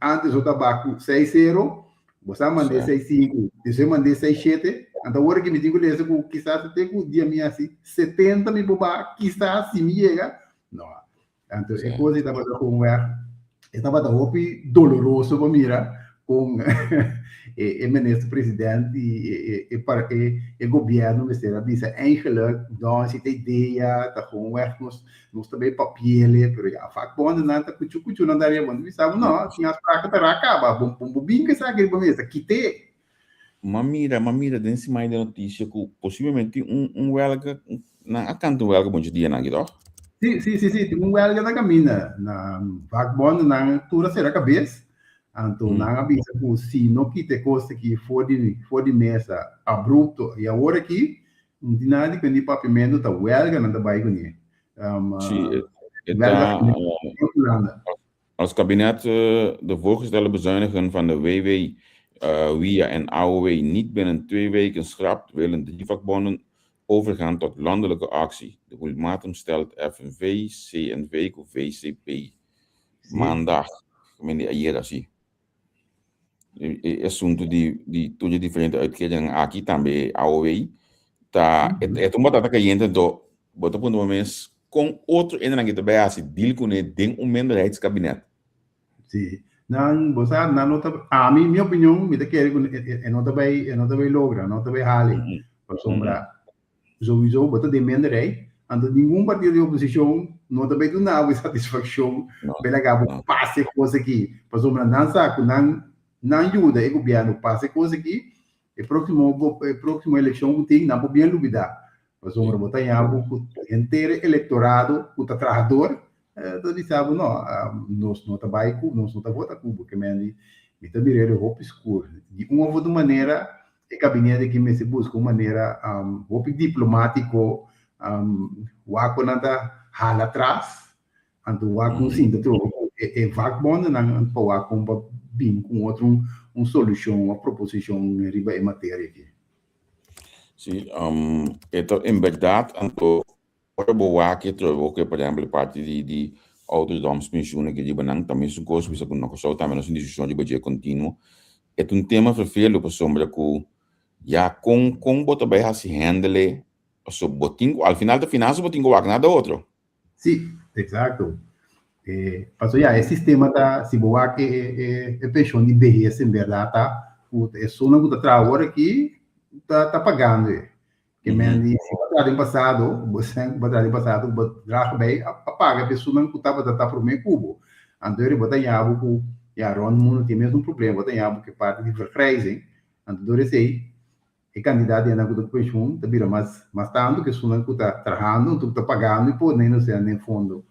antes bo ta ku seis sero, bo sa mand'é seis sinku, despues mand'é seis shete, anto awor aki mi tin ku lesa ku kisas te ku dia mi hasi 70 mi por baha, kisas si mi yega, no. Anto e kos ei tabata kon wèg, e tabata hopi doloroso pa mira kon e e minister president i e e e e gobièrnu mester a bisa eigenlijk no si ta idea ta gewoon wèg nos nos ta bay papiele pero ya vakbondennan ta kuchu kuchu nan ta ariba bo bisa bo no tin afspraken ta ra kaba bo bo bin ku esaki riba mesa kit'é. M'a mira, m'a mira den siman di notisia ku posiblemente tin un un wèlga, nan a kanta un wèlga bunchi dianan aki tòg? Sí, sí, sí, sí, tin un wèlga na kaminda. Na vakbondennan tur a sera kabes, anto nan a bisa ku si no kita e kos aki for di for di mesa abrupto i awor aki, no tin nada di kuenta di papiamentu, ta wèlga nan ta bai kuné. Sí, e ta. Hulanda. Als kabinet de voorgestelde bezuinigen van de WW, WIA en AOW niet binnen twee weken schrapt, willen drie vakbonden overgaan tot landelijke actie. De ultimatum stelt FNV, CNV ku VCP maandag, men di ayera si. E asuntu di di tur e diferente uitkeringen aki, tambe e AOW, ta e ta un batata kayente anto bo ta puntra bo mes kon otro hendenan ki ta bai hasi deal kuné den un minderheidskabinet. Sí, nan bo sa nan no ta ami mi opinion mi ta kere ku e no ta bai e no ta bai logra no ta bai hali pasobra Souiso bo ta den minderheid, anto ningun partido di oposicion no ta bay duna bo e satisfaccion pa e laga bo pasa e cos aki, pasobra nan sa cu nan nan yuda e gobierno pasa e cos aki, e proximo e proximo eleccion cu tin nan por bien lubida, pasobra bo ta haña bo cu henter e electorado cu ta trahador ta bisa bo no, nos no ta bay cu, nos no ta vota cu bo, ke men mi ta mira e hopi scur, di un of otro manera E kabinete aki mester buska un manera hopi diplomátiko wak ku nan ta hala atras, anto wak ku sinta trobe ku e vakbondennan pa wak kon pa bin ku un otro un solushon òf proposishon riba e materia aki. Sí, e ta en bèrdat anto ora bo wak e trobe bo ke por ehèmpel e parti di di ouderdomspensioen aki riba nan ta mesun kos bisa ku na Kòrsou tambe nos tin diskushon riba dje kontinuo. E ta un tema vervelu pasobra ku ya kon kon bo ta bai hasi hendele pasobra bo tin ku al final ta finansa bo tin ku wak nada otro. Sí, eksakto. Pasobra ya e sistema ta si bo wak e penshon di behes en bèrdat ta ku esunnan ku ta traha awor aki ta ta pagando e. Ke men di si bo a traha den pasado, bo sèn ku bo a traha den pasado, bo draga bai a paga pa esunnan ku tabata ta promé ku bo. Anto eri bo ta haña bo ku, ya, rònt mundu tin e mesun problema, bo ta haña bo ku e parti di vergrijzing. Anto dor esei e kantidat di hendenan ku ta ku penshun ta bira mas mas tantu ku esunnan ku ta trahando, anto ku ta pagando i pone nos den fondo.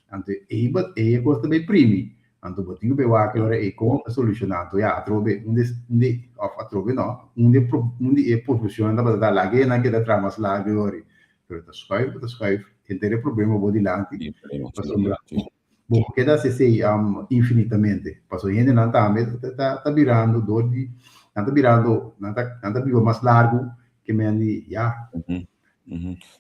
Anto ei bo ei e kos ta bai primi. Anto bo tin ku bai wak e ora ei kon ta solushoná. Anto ya, atrobe un di un di òf atrobe no, un di e un di e proposishonnan tabata ta laga e nan keda traha mas largu e ora ei. Pero ta schuif bo ta schuif henter e problema bo dilanti pasobra bo por keda hasi esei infinitamente. Pasobra hendenan tambe ta ta birando dor di nan ta birando nan ta nan ta biba mas largu ke men di ya.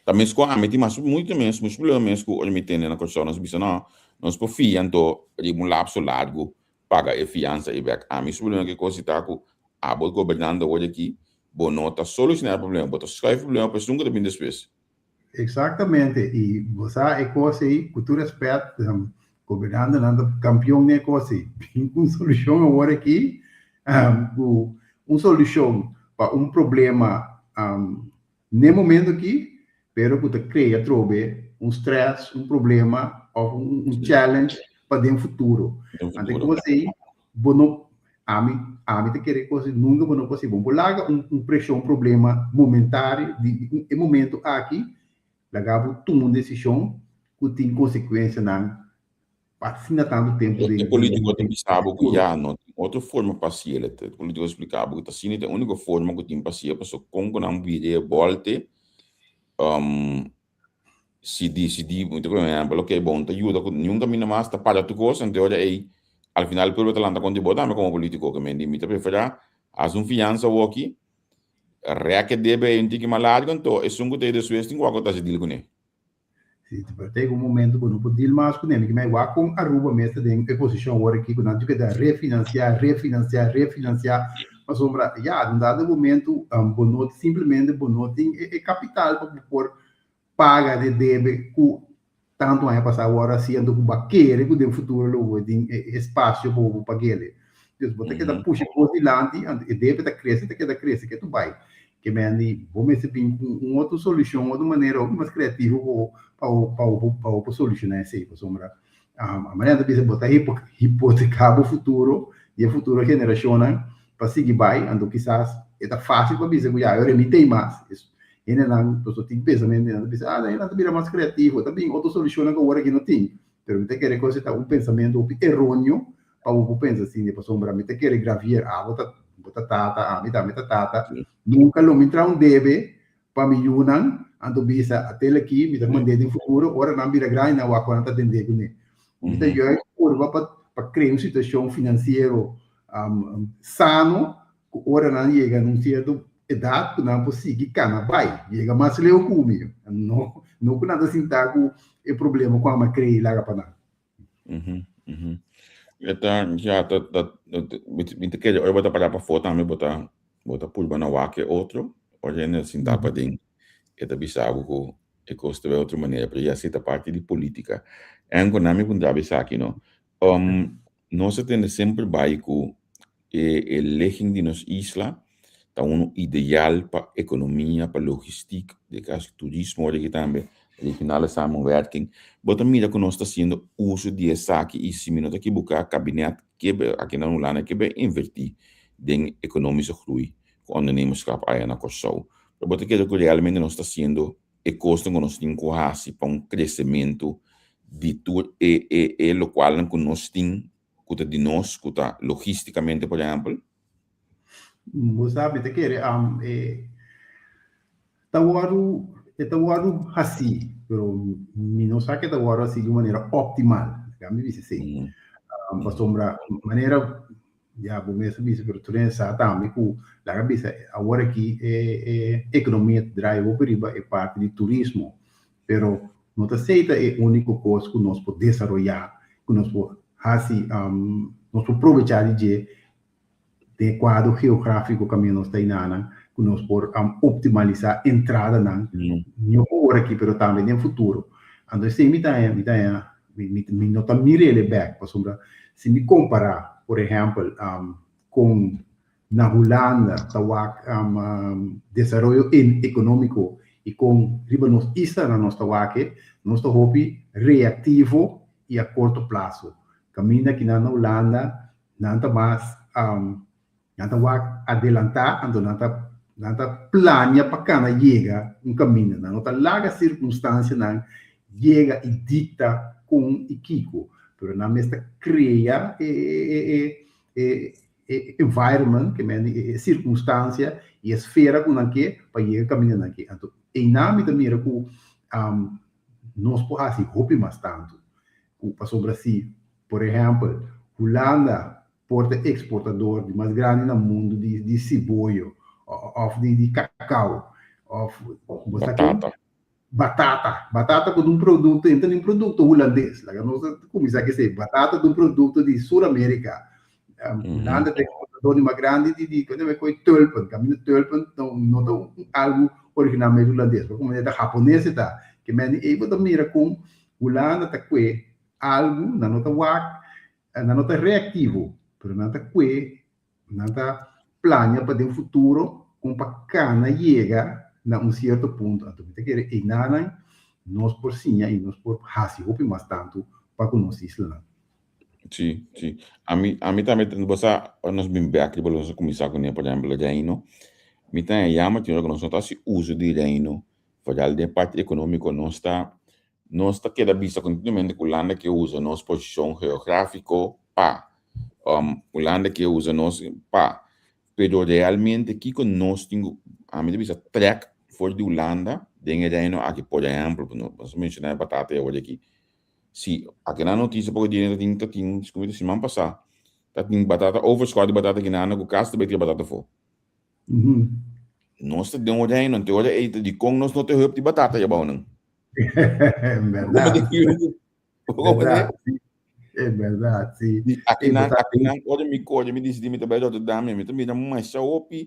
Ta mes ku ami tin mas mucho mes mucho problema mes ku ora mi tende na Kòrsou nos bisa no nos por fia anto riba un lapso largu paga e fiansa ei bèk. Ami su problema ku e kos ta ku abo gobernando awor aki bo no ta solushoná e problema bo ta schuif e problema pa esun ku ta bini despues. Exactamente. I bo sa e kos ei, ku tur respet, gobernantenan ta kampion den e kos ei. Bin ku un solushon awor aki, ku un solushon pa un problema n'e momento aki, pero ku ta krea atrobe un stress, un problema òf un challenge pa den futuro. Anto e kos ei bo no, ami, ami ta kere kos nunka bo no por hasi. Bo por laga un un preshon, problema momentario di di e momento aki, laga bo tuma un desishon ku tin konsekuensianan pa asina tantu tempu den. E politiko ta bisa bo ku ya no tin otro forma pa hasiel. E politiko ta splika bo ku ta asina ta e uniko forma ku tin pa hasiel pasobra kon ku nan bira e bolte si disidí, mi ta pone un ehèmpel, ok, bon, ta yuda ku niun kaminda mas, ta paga tur kos, anto ora ei al final pueblo ta lanta kontra bo tambe komo polítiko, ke men di mi ta preferá hasi un fiansa awoki, rèk e debe ei un tiki mas largu, anto esun ku ta ei despues tin ku wak ku ta hasi deal kuné. Si, pero ta yega un momento ku no por deal mas kuné, mi ke men wak kon Aruba mes ta den e posishon awor aki ku nan tin ku keda refinansiá, refinansiá, refinansiá, pasobra ya, un dado momento bo no simplemente bo no tin e kapital pa bo por paga de debe ku tantu aña pasá awor a siendo ku bo a kere ku den futuro lo bo tin e espasio pa bo pag'ele. Dus bo ta keda pusha kos dilanti, anto e debe ta krese, ta keda krese ke tu bai. Ke men di bo mester bin ku un otro solushon, otro manera hopi mas kreativo pa bo pa bo pa bo por solushoná esei. Pasobra a manera ta bisa bo ta hipoteká bo futuro di e futuro generashonnan pa sigui bai, anto kisas e ta fásil pa bisa ku ya e ora mi t'ei mas. Hendenan pasobra tin pensamentu nan ta bisa ah nan ta bira mas kreativo, ta bin otro solushonnan ku awor aki no tin. Pero mi ta kere ku esei ta un pensamentu hopi eróneo pa bo por pensa asina, pasobra mi ta kere Gravier, abo ta bo ta tata, ami tambe ta tata, nunka lo mi traha un debe pa mi yunan, anto bisa atel aki mi ta mand'é den futuro, ora nan bira grandi nan wak ku nan ta atendé kuné. Mi ta juist purba pa pa krea un situashon finansiero sano ku ora nan yega na un sierto edat ku nan por sigui kana bai, yega mas leu ku mi, no no ku nan ta sinta ku e problema ku ami a krea i laga pa nan. E ta, ya, ta, ta, mi ta kere ora bo ta para pafó tambe bo ta, bo ta purba na wak e otro, ora hende sinta paden e ta bisa bo ku e kos ta bai otro manera, pero ya si ta parti di politica. En ku nan mi puntra bo esaki no, nos a tende semper bai ku e e ligging di nos isla ta uno ideal pa ekonomia, pa logistiek, den kaso turismo ora aki tambe, regionale samenwerking. Bo ta mira ku nos ta hasiendo uso di esaki i si mi no ta ekiboká kabinet ke aki na Hulanda ke bai invertí den ekonomische groei ku ondernemerschap aya na Kòrsou. Pero bo ta kere ku realmente nos ta hasiendo e kosnan ku nos tin ku hasi pa un kresementu di tur e e e lokualnan ku nos tin ku ta di nos, ku ta logístikamente por ehèmpel? Bo sa, mi ta kere e ta wòrdu e ta wòrdu hasí, pero mi no sa ku e ta wòrdu hasí di un manera optimal, laga mi bisa esei. Pasobra manera ya bo mes a bisa pero tur hende sa tambe ku laga bisa awor aki e e ekonomia ta draai hopi riba e parti di turismo, pero no ta esei ta e úniko kos ku nos por desaroyá, ku nos por hasi, nos por probechá di dje den e kuadro geográfiko kaminda nos ta einanan, ku nos por optimalisá entradanan, no awor aki pero tambe den futuro. Anto esei mi ta haña, mi ta haña, mi mi no ta mir'el e bèk pasobra si mi kompará por ehèmpel kon na Hulanda ta wak desaroyo ekonómiko i kon riba nos islanan nos ta wak e, nos ta hopi reaktivo i a korto plaso. Kaminda kinan na Hulanda nan ta mas nan ta wak adelantá anto nan ta nan ta plania pa kana yega un kaminda. Nan no ta laga sirkunstansianan yega i dikta kon i kiko, pero nan mes ta krea e e e environment, ke men e sirkunstansia i e sfera ku nan ke pa yega kaminda nan ke. Anto einan mi ta mira ku nos por hasi hopi mas tantu ku pasobra si por ehèmpel Hulanda por ta eksportador di mas grandi na mundu di di siboyo òf di di kakao òf bo sa ke Batata. Batata. Batata ku ta un produkto, e ta un produkto hulandes. Laga nos kuminsá ku esei. Batata ta un produkto di Sur Amerika. Hulanda ta eksportador di mas grandi di di, koe tulpen. Kaminda tulpen no ta algu. originalmente hulandes, pero komo ta japones e ta. Ke men ei bo ta mira kon Hulanda ta kue algu, nan no ta wak, nan no ta reaktivo, pero nan ta kue, nan ta plania pa den futuro kon pa kana yega na un sierto punto. Anto mi ta kere einanan nos por siña i nos por hasi hopi mas tantu pa ku nos islanan. Sí, sí. Ami, ami tambe, bo sa, ora nos bin bek riba nos a kuminsá kuné, por ehèmpel, Reino. Mi ta haña yama tin ora ku nos no ta hasi uso di Reino, foral den parti ekonómiko nos ta, nos ta keda bisa kontinuamente ku Hulanda ke usa nos posishon geográfiko pa, Hulanda ke usa nos pa, pero realmente kiko nos tin ku, ami ta bisa trèk for di Hulanda den e Reino aki, por ehèmpel, nos a menshoná e batata e ora aki, Si, aki nan noticia poko dia ta tin, ta tin, siku mi ta siman pasá, ta tin batata overschot di batata kinan ku kas ta bai tira batata afó. Nos ta den un reino, anto e ora ei ta dikon nos no ta heup di batata ya bou nan? En berdad. Berdad, si. En berdad, si. Di aki nan, aki nan, ora mi kore, mi disidí mi ta bai Rotterdam, mi ta mira masha hopi,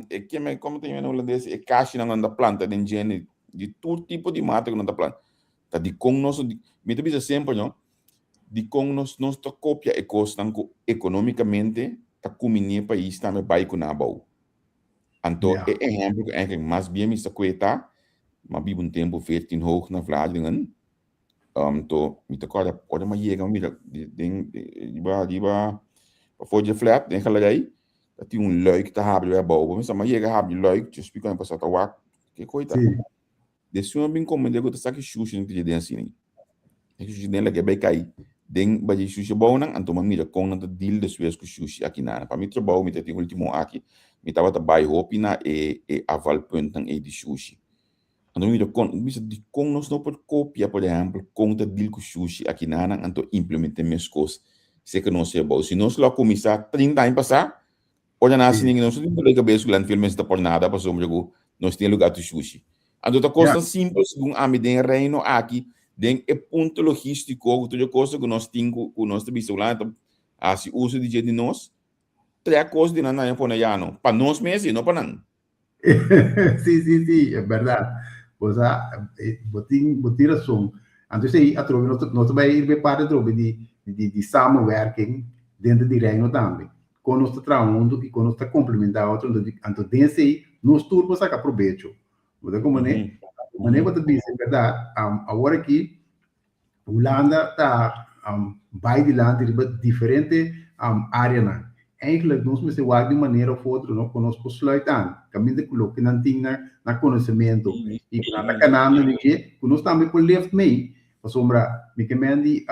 e keme, komo ta yama na hulandes, e kashinan ku nan ta planta den djene, di tur tipo di mata ku nan ta planta. Ta dikon nos, mi ta bisa semper no, dikon nos nos ta kopia e kosnan ku ekonomikamente ta kuminí e pais tambe bai ku nan abou. Anto e ehèmpel ku èinklik mas bien mi sa kue ta, mi a biba un tempu veertien hoog na Vlaardingen, anto mi ta kòrda ora mi a yega mi mira den riba riba pafó dje flat den galerij ta tin un luik ta habri bai abou, bo mester mi a yega habri luik dje spiko mi pasa ta wak ke koi ta. Desun a bin komende ku ta saki shushi nan pidi den asina. E shushi den lag'é bai kai den bai di shushi abounan, anto mi a mira kon nan ta deal despues ku shushi akinan. Pa mi trabou mi ta tin ultimo aki, mi tabata bai hopi na e e afvalpuntnan ei di shushi. Anto mi mira kon, mi bisa dikon nos no por kopia por ehèmpel kon ta deal ku shushi akinanan anto implement'é meskos seka nos abou. Si nos lo a kuminsá 30 aña pasá, Ora nan hasi nos no tin dolor di kabes ku landfill mester ta por nada pasobra ku nos tin e lugar tur shushi. Anto ta kosnan simpel segun ami den e reino aki, den e punto logístiko ku tur e kosnan ku nos tin ku ku nos ta bisa ku ta hasi uso di dje di nos, trek kos di nan nan pone ya no, pa nos mes i no pa nan. Sí, sí, sí, e bèrdat. Bo sa, bo tin, bo tin rason. Anto esei atrobe nos ta, nos ta bai riba e parti atrobe di, di, di samenwerking denter di Reino tambe. Kon nos ta traha huntu i kon nos ta komplementá otro, anto di, anto den esei nos tur por saka probecho. Bo ta komprendé? Manera bo ta bisa e bèrdat, awor aki Hulanda ta bai dilanti riba diferente áreanan. Eigenlijk nos mester wak di un manera of otro no ku nos por sluit aan kaminda ku loke nan tin na na konosementu i ku nan ta kanando den dje ku nos tambe por lift mee pasobra mi ke men di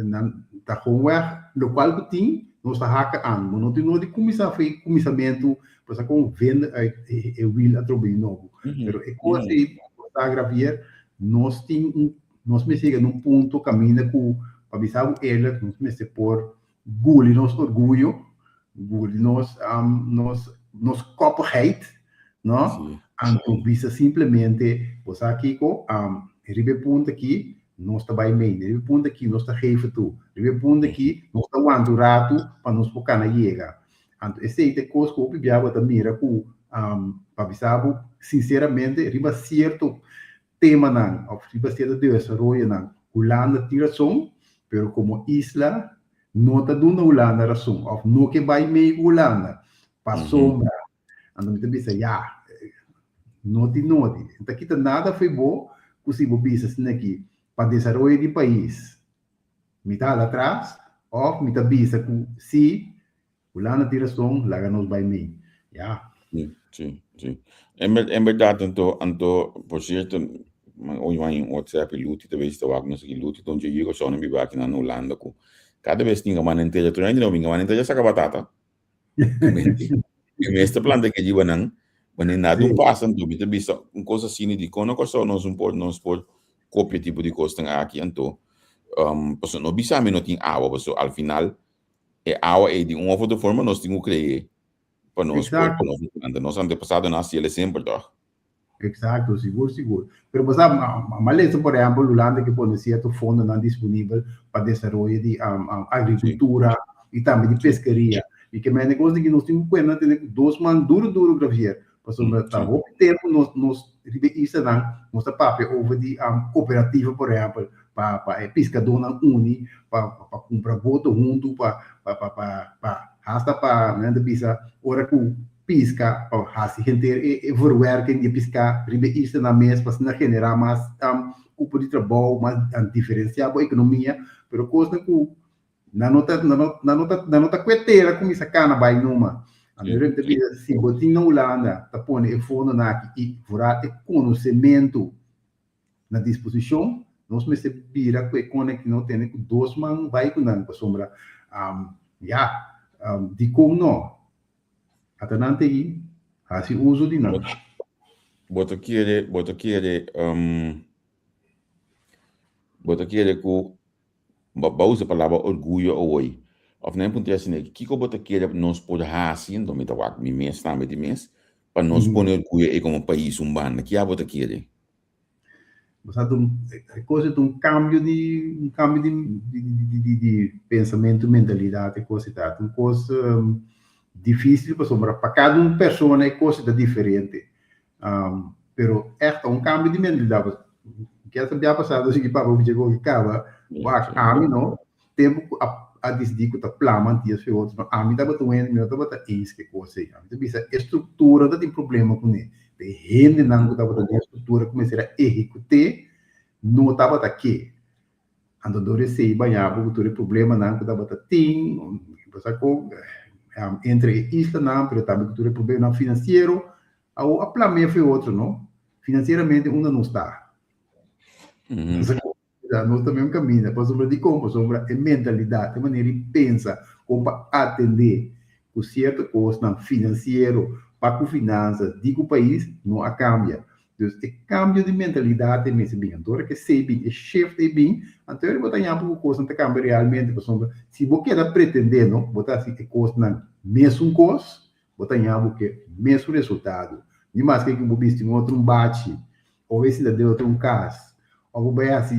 nan ta gewoonweg lokual ku tin nos ta haka aan bo no tin no di kuminsá for kuminsamentu pasobra kon vinden uit e wiel atrobe di nobo pero e kos ei bo ta gravier Nos tin un, nos mester yega na un punto kaminda ku, pa bisa bo eerlijk, nos mester por guli nos orguyo, guli nos, nos, nos koppigheid, no? Sí. Anto bisa simplemente, bo sa kiko, riba e punto aki nos ta bai mee, riba e punto aki nos ta geven toe, riba e punto aki nos ta wanta un ratu pa nos por kana yega. Anto esei ta e kos ku hopi bia bo ta mira ku pa bisa bo sinseramente riba sierto temanan òf riba sierto desaroyonan Hulanda tin rason, pero komo isla no ta duna Hulanda rason òf no ke bai mei ku Hulanda pasobra anto mi ta bisa ya no tin nodi. No ta kita nada fo'i bo ku si bo bisa asin'aki pa desaroyo di pais Mi ta hala atras of mi ta bisa ku si Hulanda tin rason laga nos bai mee. Ya. Sí, sí, sí. En, en berdad, anto, anto, por cierto, man oye man in WhatsApp y Luti ta bezig ta wak nos aki. Luti ta un dje yugo sona biba aki na Hulanda ku kada bes tin gaman entera, tur hende no bin gaman entera saka batata. E mes ta planta ke riba nan, wanneer nada un pasa, anto mi ta bisa un kos asina di kon na Kòrsou nos un por nos por kopia tipo di kosnan aki, anto um, pasobra no bisa mi no tin awa, pasobra al final e awa ei di un of otro forma nos tin ku kree pa nos por pa nos planta. Nos antepasadonan hasi el semper tòg. Exacto, sigur, sigur. Pero bo sa, m'a lesa por ehempel Hulanda ke pone cierto fondonan disponibel pa desaroyo di agricultura y tambe di pesqueria. Y ke mende cos di ki nos tin cu cuenta tene cu dos man duro duro Gravier. Pasobra ta hopi tempu nos nos riba e islanan nos ta papia over di kooperativa por ehèmpel pa pa e piskadónan uni pa pa kumpra boto huntu pa pa pa pa pa hasta pa nan ta bisa ora ku piska pa hasi henter e e verwerking di e piská riba e islanan mes pa asina generá mas kupo di trabou mas diferensiá bo ekonomia pero kosnan ku Nan no ta, nan no, nan no ta, nan no ta kue tera kuminsá kana bai numa. Anto mi ta bisa, si bo tin na Hulanda ta pone e fondonan aki i vooral e konosementu na disposishon, nos mester bira ku e konek no tene ku dos man bai ku nan pasobra ya, dikon no? Ata nan ta ei, hasi uso di nan. Bo ta kere, bo ta kere, bo ta kere ku Bo a usa palabra orguyo awoi. Of nan e puntra asina, kiko bo ta kere nos por hasi, enton mi ta wak mi mes tambe di mes, pa nos pone orguyo ei komo pais un banda. Kia bo ta kere? Bo sa ta un, e kos ta un kambio di, un kambio di di di di pensamentu, mentalidat e kos ta. Ta un kos difisil pasobra pa kada un persona e kos ta diferente. Pero ègt ta un kambio di mentalidat. Kier ta bia pasado si ki papa ku dje koki kaba, wak ami no, tempu ku a a disidí ku ta plama Antias fe otro no, ami tabata un hende mi no tabata eens ku e kos ei. Ami ta bisa e struktura ta tin problema kuné, ta e hendenan ku tabata den e struktura ku mester a ehekut'é no tabata ke. Anto dor esei baña bo ku tur e problemanan ku tabata tin, pasa ku entre e islanan pero tambe ku tur e problemanan finansiero, Awor a plam'é fe otro, no? Finansieramente unda nos ta? Nos ta meun kaminda. Pasobra dikon? Pasobra e mentalidat, e manera di pensa kon pa atendé ku sierto kosnan finansiero pa ku finansa di ku pais no a kambia. Dus e kambio di mentalidat e mester bin. Anto ora ku esei bin, e shift ei bin, anto ora bo ta haña ku kosnan ta kambia realmente. Pasobra si bo keda pretendé, no, bo ta hasi e kosnan mesun kos, Bo ta ña bo ke mesun resultado. Ni maske ku bo bisti un otro un bachi, o bo sinta den otro un kas, o bo bai hasi,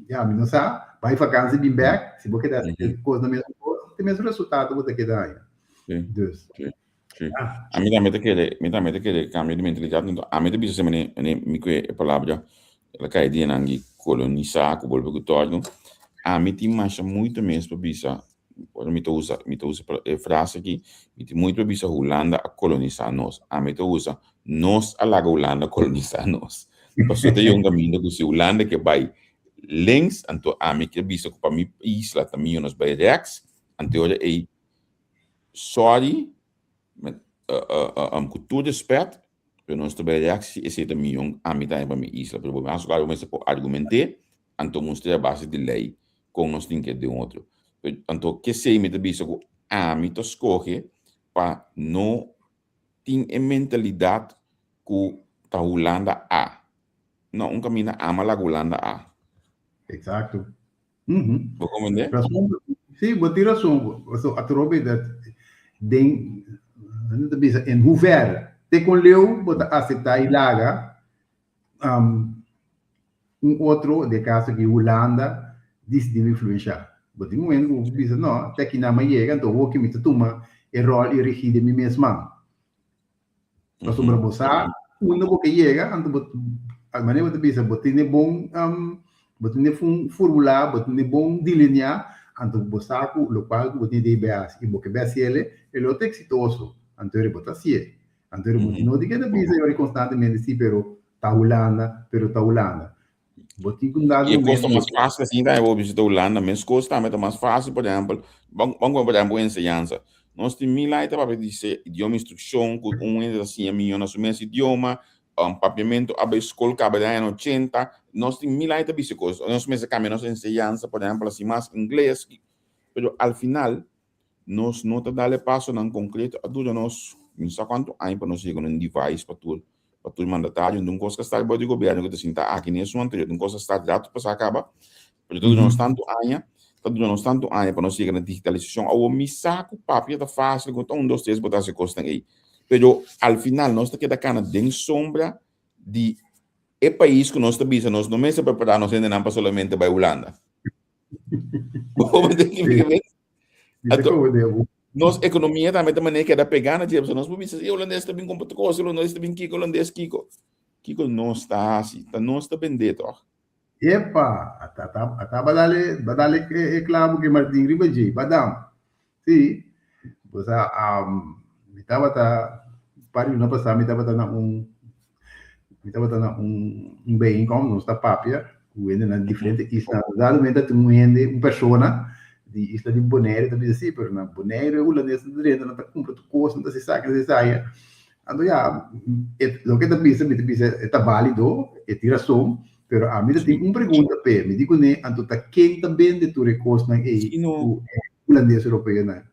ya, mi no sa, bai vakansi bin bèk, si bo keda hasi e kos na mesun kos, te mesun resultado bo ta keda haña. Dus, ya. Ami tambe ta kere, mi tambe ta kere kambio di mentalidat, anto ami ta bisa semper mane mi ku e palabra, el a kai dianan di kolonisá ku bolbe ku tòrnu, ami tin masha muito mes pa bisa Ora mi ta usa, mi ta usa e frase aki, mi tin muito pa bisa Hulanda a kolonisá nos. Ami ta usa, nos a laga Hulanda kolonisá nos. Pasobra ta yonga kaminda ku si Hulanda ke bai links, anto ami ke bisa ku pa mi isla ta mihó nos bai rèks, anto e ora ei, sòri, ku tur rèspèt, pero nos ta bai rèks si esei ta mihó ami ta haña pa mi isla. Pero bo mes bo mester por argument'é, anto mustra a base di lei kon nos tin ke den otro. Anto kesei mi ta bisa ku ami ta skohe pa no tin e mentalidat ku ta Hulanda a. No, un kaminda ama laga Hulanda a. Eksakto. Bo komprendé? Sí, bo tin rason. So atrobe dat den, nan ta bisa in hoeverre, te kon leu bo ta aseptá i laga Un otro, den caso aki Hulanda, disidí influenciá. Bo tin momento ku bo bisa, no, te aki nan a yega, anto hopi mi ta tuma e ròl i regí den mi mes man. Pasobra bo sa unda bo ke yega, anto bo, manera bo ta bisa, bo tene bon, bo tene formulá, bo tene bon delineá, anto bo sa ku lokual ku bo tin di hasi i bo ke bai hasiel, e lo ta eksitoso, anto bo ta hasié. Anto bo no tin ke ta bisa yori konstantemente, si, pero Ta Hulanda, pero ta Hulanda. Bo tin ku dado E kos ta mas fásil asin tambe bo bisita Hulanda, mes kos tambe ta mas fásil, por ehèmpel, ban ban por ehèmpel enseñansa. Nos tin mil aña ta papia di se idioma instrukshon ku un hende ta siña mió na su mes idioma, papiamentu a bai skol kaba den añanan ochenta, nos tin mil aña ta bisa e kos. Nos mester kambia nos enseñansa, por ehèmpel, hasi mas ingles, pero al final Nos no ta dal e pasonan konkreto. A dura nos mi no sa kuantu aña pa nos yega na un device pa tur pa tur mandatario. Un kos ku a start bou di gobièrnu ku ta sinta aki na esun anterior, un kos a start rato pasá kaba, pero ta dura nos tantu aña, ta dura nos tantu aña pa nos yega na digitalisashon. Awor mi sa ku papia ta fásil, ku ta un dos tres bo ta hasi e kosnan ei, pero al final nos ta keda kana den sombra di e pais ku nos ta bisa nos no mester prepará nos hendenan pa solamente bai Hulanda. Bo ta Nos ekonomia tambe ta manera keda pegá na dje, pasobra nos por bisa, e holandes ta bin kumpra tur kos, e holandes ta bin kiko, holandes kiko. Kiko nos ta hasi? Ta nos ta bendé tòg? Epa! Ata ata ata ba dale ba dale e e klabo ku e martin riba dje, badam. Sí, bo sa mi tabata par di luna pasá mi tabata na un mi tabata na un un bijeenkomst, nos ta papia ku hendenan di diferente isla. Dado momento a tin un hende, un persona di isla di Bonaire ta bisa sí, pero na Bonaire e hulandesnan ta drenta, nan ta kumpra tur kos, nan ta hasi esaki, nan ta hasi esaya. Anto ya, e loke e ta bisa, mi ta bisa e ta bálido, e tin rason, pero ami ta tin un pregunta p'e. Mi di kuné, anto ta ken ta bende tur e kosnan ei Sí, no. ku e hulandes europeonan?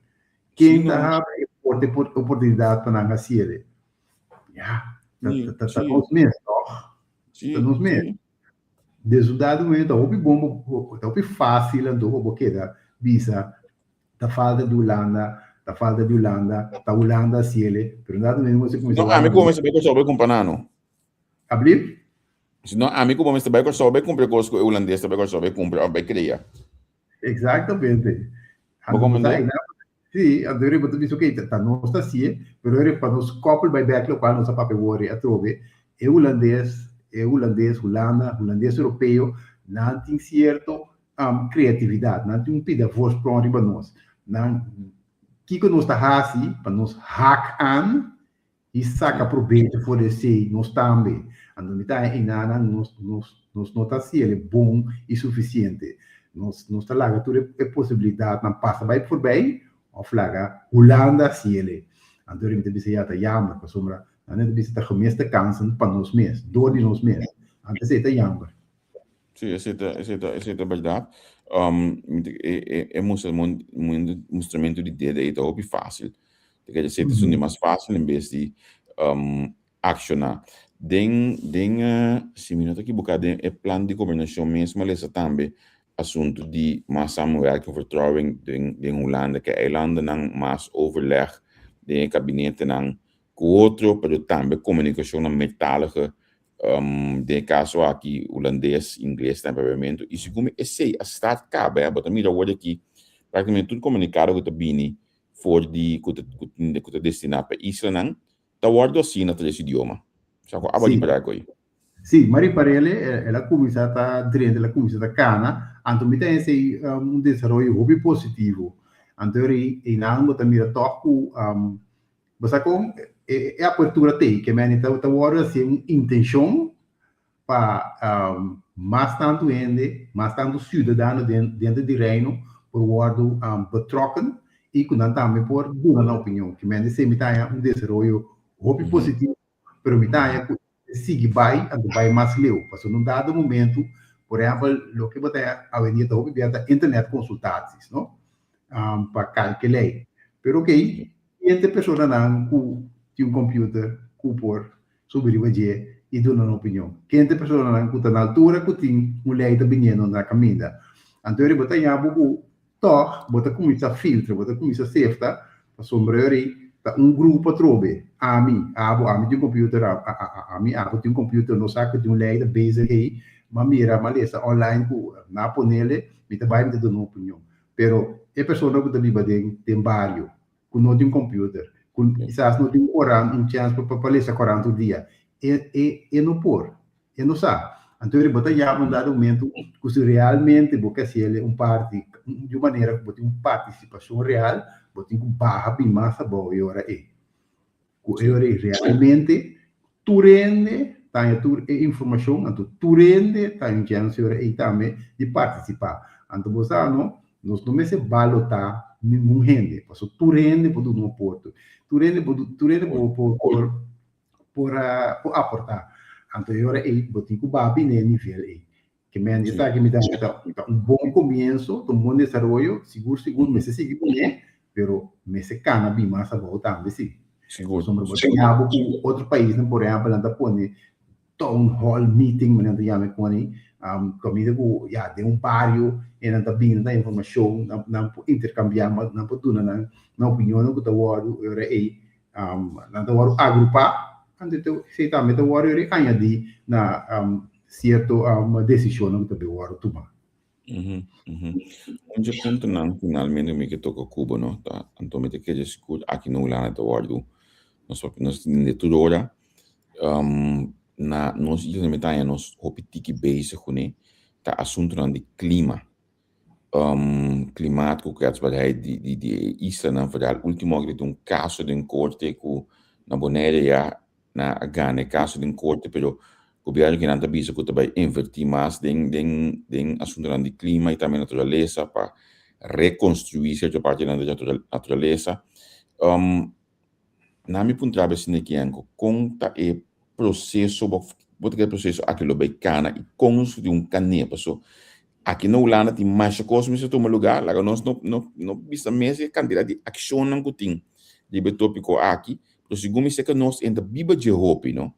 Ken Sí, ta no. habri e porta e oportunidat pa nan hasiel? Ya, ta Sí, ta ta sí. nos mes, tòg? Sí, Ta nos mes. sí. Des un dado momento ta hopi bon bo ta hopi fácil anto pa bo keda bisa ta falta di Hulanda, ta falta di Hulanda, ta Hulanda hasiele, pero un dado momento bo mester kuminsá No, ami wak ku bo mester bai Kòrsou bai kumpra nano. Ablief? Si no, ami ku bo mester bai Kòrsou bai kumpra kos ku e hulandes ta bai Kòrsou bai kumpra òf bai krea. Exactamente. Bo Anto bo sa komprendé? einan, sí, anto ora bo ta bisa ok, ta nos ta hasié, pero ora pa nos koppel bai bèk lokual nos a papia wòrdu atrobe, e hulandes, e hulandes, Hulanda, hulandes europeo, nan tin sierto kreatividat, nan tin un pida voorsprong riba nos. Nan, kiko nos ta hasi pa nos hak aan i saka probecho for di esei nos tambe. Anto mi ta haña enanan nos nos nos no ta hasiel e bon i sufisiente. Nos nos ta laga tur e posibilidatnan pasa bai forbei òf laga Hulanda hasiel e. Anto mi ta bisa ya ta jammer pasobra nan ta bisa ta gemiste kansen pa nos mes, dor di nos mes. Anto esei ta jammer. Sí, esei ta, esei ta, esei ta bèrdat. Um, e, e, e mustra, mustramentu di dede ei ta hopi fásil. Ta kere esei ta esun di mas fásil en bes di um, akshoná. Den, den, uh, si mi no ta ekiboká, den e plan di gobernashon mes mi a lesa tambe asuntu di mas samenwerking, vertrouwen den, den Hulanda, ke eilandennan mas overleg den e kabinetenan ku otro, pero tambe komunikashonnan meertalige Den e kaso aki hulandes, ingles ta papiamentu i segun mi esei a start kaba ya bo ta mira awor aki praktikamente tur komunikado ku ta bini for di ku ta ku ta destiná pa islanan ta wòrdu hasi na tres idioma. Sa ku aba Sí. ripará ku ei. Sí, m'a ripar'el, el a kuminsá ta drenta, el a kuminsá ta kana, anto mi ta hesei un desaroyo hopi positivo. Anto einan bo ta mira tòg ku Bo sa kon e apertura t'ei, ke meni ta wòrdu hasi un intenshon pa mas tantu hende, mas tantu siudadano denter di Reino por wòrdu betrokken i ku nan tambe por duna nan opinion. Ke meni esei mi ta haña un desaroyo hopi positivo, pero mi ta haña ku e sigui bai anto bai mas leu. Pasobra un dado momentu, por ehèmpel, loke bo ta haña awendia ta hopi bia ta internet konsultaties, no? Pa kalke lei. Pero okey, ken ta e personanan ku tin un computer ku por subi riba dje i duna nan opinion? Ken ta e personanan ku ta na altura ku tin un lei ta biniendo na kaminda? Anto bo ta haña bo ku tòg bo ta kuminsá filtra, bo ta kuminsá sefta, pasobra yori ta un grupo atrobe, ami, abo, ami tin un computer, ami, abo tin un computer, nos sa ku tin un lei ta bezig ei, m'a mira, m'a lesa online ku nan a ponele, mi ta bai mi ta duna un opinion. Pero e persona ku ta biba den den bario, ku no tin computer, ku kisas no tin un korant, un chèns pa pa lesa korant tur dia, e e e no por, e no sa. Anto bo ta yama un dado momento ku si realmente bo ke hasiel un parti, di un manera ku bo tin un partisipashon real, bo tin ku baha bin mas abou e ora ei. Ku e ora ei realmente tur hende ta haña tur e informashon, anto tur hende ta haña un chèns e ora ei tambe di partisipá. Anto bo sa no, nos no mester balotá ningun hende, pasobra tur hende por duna un aporte, tur hende por tur hende por por por por por aportá. Anto e ora ei bo tin ku baha bini e nivel ei. Ke men esaki mi ta ta un bon komienso, ta un bon desaroyo, sigur sigur mester sigui kuné, pero mester kana bin mas abou tambe si. Sigur. Pasobra bo ta yaba ku otro paisnan, por ehèmpel, nan ta pone town hall meeting, manera nan ta yama e koni, kaminda ku ya den un bario e nan ta bini, nan ta informashon, nan nan por interkambiá, nan por duna nan nan opinionnan ku ta wòrdu e ora ei Nan ta wòrdu agrupá, anto esei tambe ta wòrdu añadí na sierto desishonnan ku ta bin wòrdu tumá. Un dje puntonan finalmente mi ke toka ku bo no ta anto mi ta kere sigur aki na Hulanda ta wòrdu nos papia nos tin de tur ora na nos isla mi ta haña nos hopi tiki bezig kuné ta asuntunan di klima klimaat ku kwetsbaarheid di di di e islanan foral ultimo aki ta un kaso den korte ku na Bonaire ya Nan a gana e kaso den korte pero gobièrnu kinan ta bisa ku ta bai invertí mas den den den asuntunan di klima i tambe naturalesa pa rekonstruí sierto partinan di naturalesa. Nan mi puntra bo esei kienko, kon ta e proseso bo bo ta kere e proseso aki lo bai kana i kon su tin un kané? Paso aki na Hulanda tin masha kos mester tuma lugá, laga nos no no no bisa mes e kantidat di akshonnan ku tin riba e topiko aki. Pero segun mi seka nos en ta biba dje hopi, no?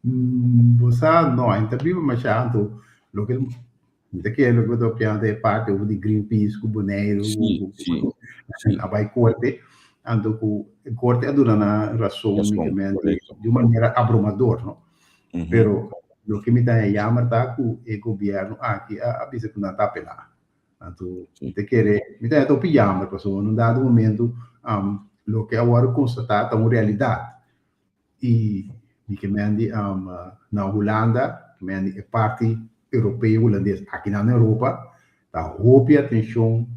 Bo sa, no, en ta biba masha anto loke mi ta kere loke bo ta papiando ta e parti over di Greenpeace ku Boneiru ku a bai korte, anto ku e korte a duna nan rason únikamente di un manera abrumador, no? Pero loke mi ta haña yamer ta ku e gobièrnu aki a bisa ku nan ta apelá. Anto mi ta kere, mi ta haña hopi jammer pasobra na un dado momento loke a wòrdu konstatá ta un realidat. I mi ke men di na Hulanda, ke men di e parti europeo hulandes aki nan na Europa ta hopi atenshon,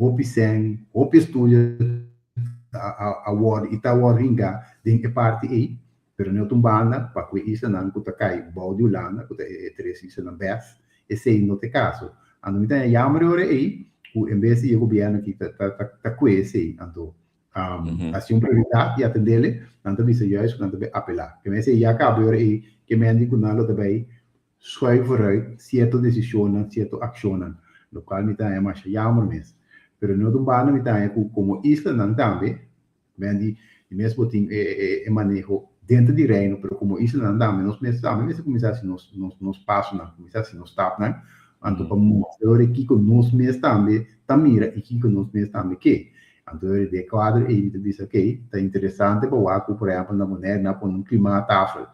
hopi sèn, hopi estudio a wòrdu i ta wòrdu hinká den e parti ei. Pero no ta un banda pa ku e islanan ku ta kai bou di Hulanda, ku ta e tres islanan bes, esei no ta e kaso. Anto mi ta haña jammer e ora ei ku en bes di e gobièrnu aki ta ta ta kue esei, anto hasi un prioridat i atendele, nan ta bisa juist ku nan ta bai apelá. Ke men esei ya kaba e ora ei ke men di ku nan lo ta bai schuif vooruit sierto desishonnan, sierto akshonnan, lokual mi ta haña masha jammer mes. Pero no ta un banda mi ta haña ku komo islanan tambe, Men di di mes bo tin e maneho denter di Reino, pero komo islanan tambe nos mes tambe mester kuminsá hasi nos nos nos pasonan, kuminsá hasi nos stapnan, anto pa mustra ora kiko nos mes tambe ta mira i kiko nos mes tambe ke. Anto ora di e kuadro ei mi ta bisa okey, ta interesante pa wak ku por ehèmpel na Bonaire nan a pone un klimaattafel,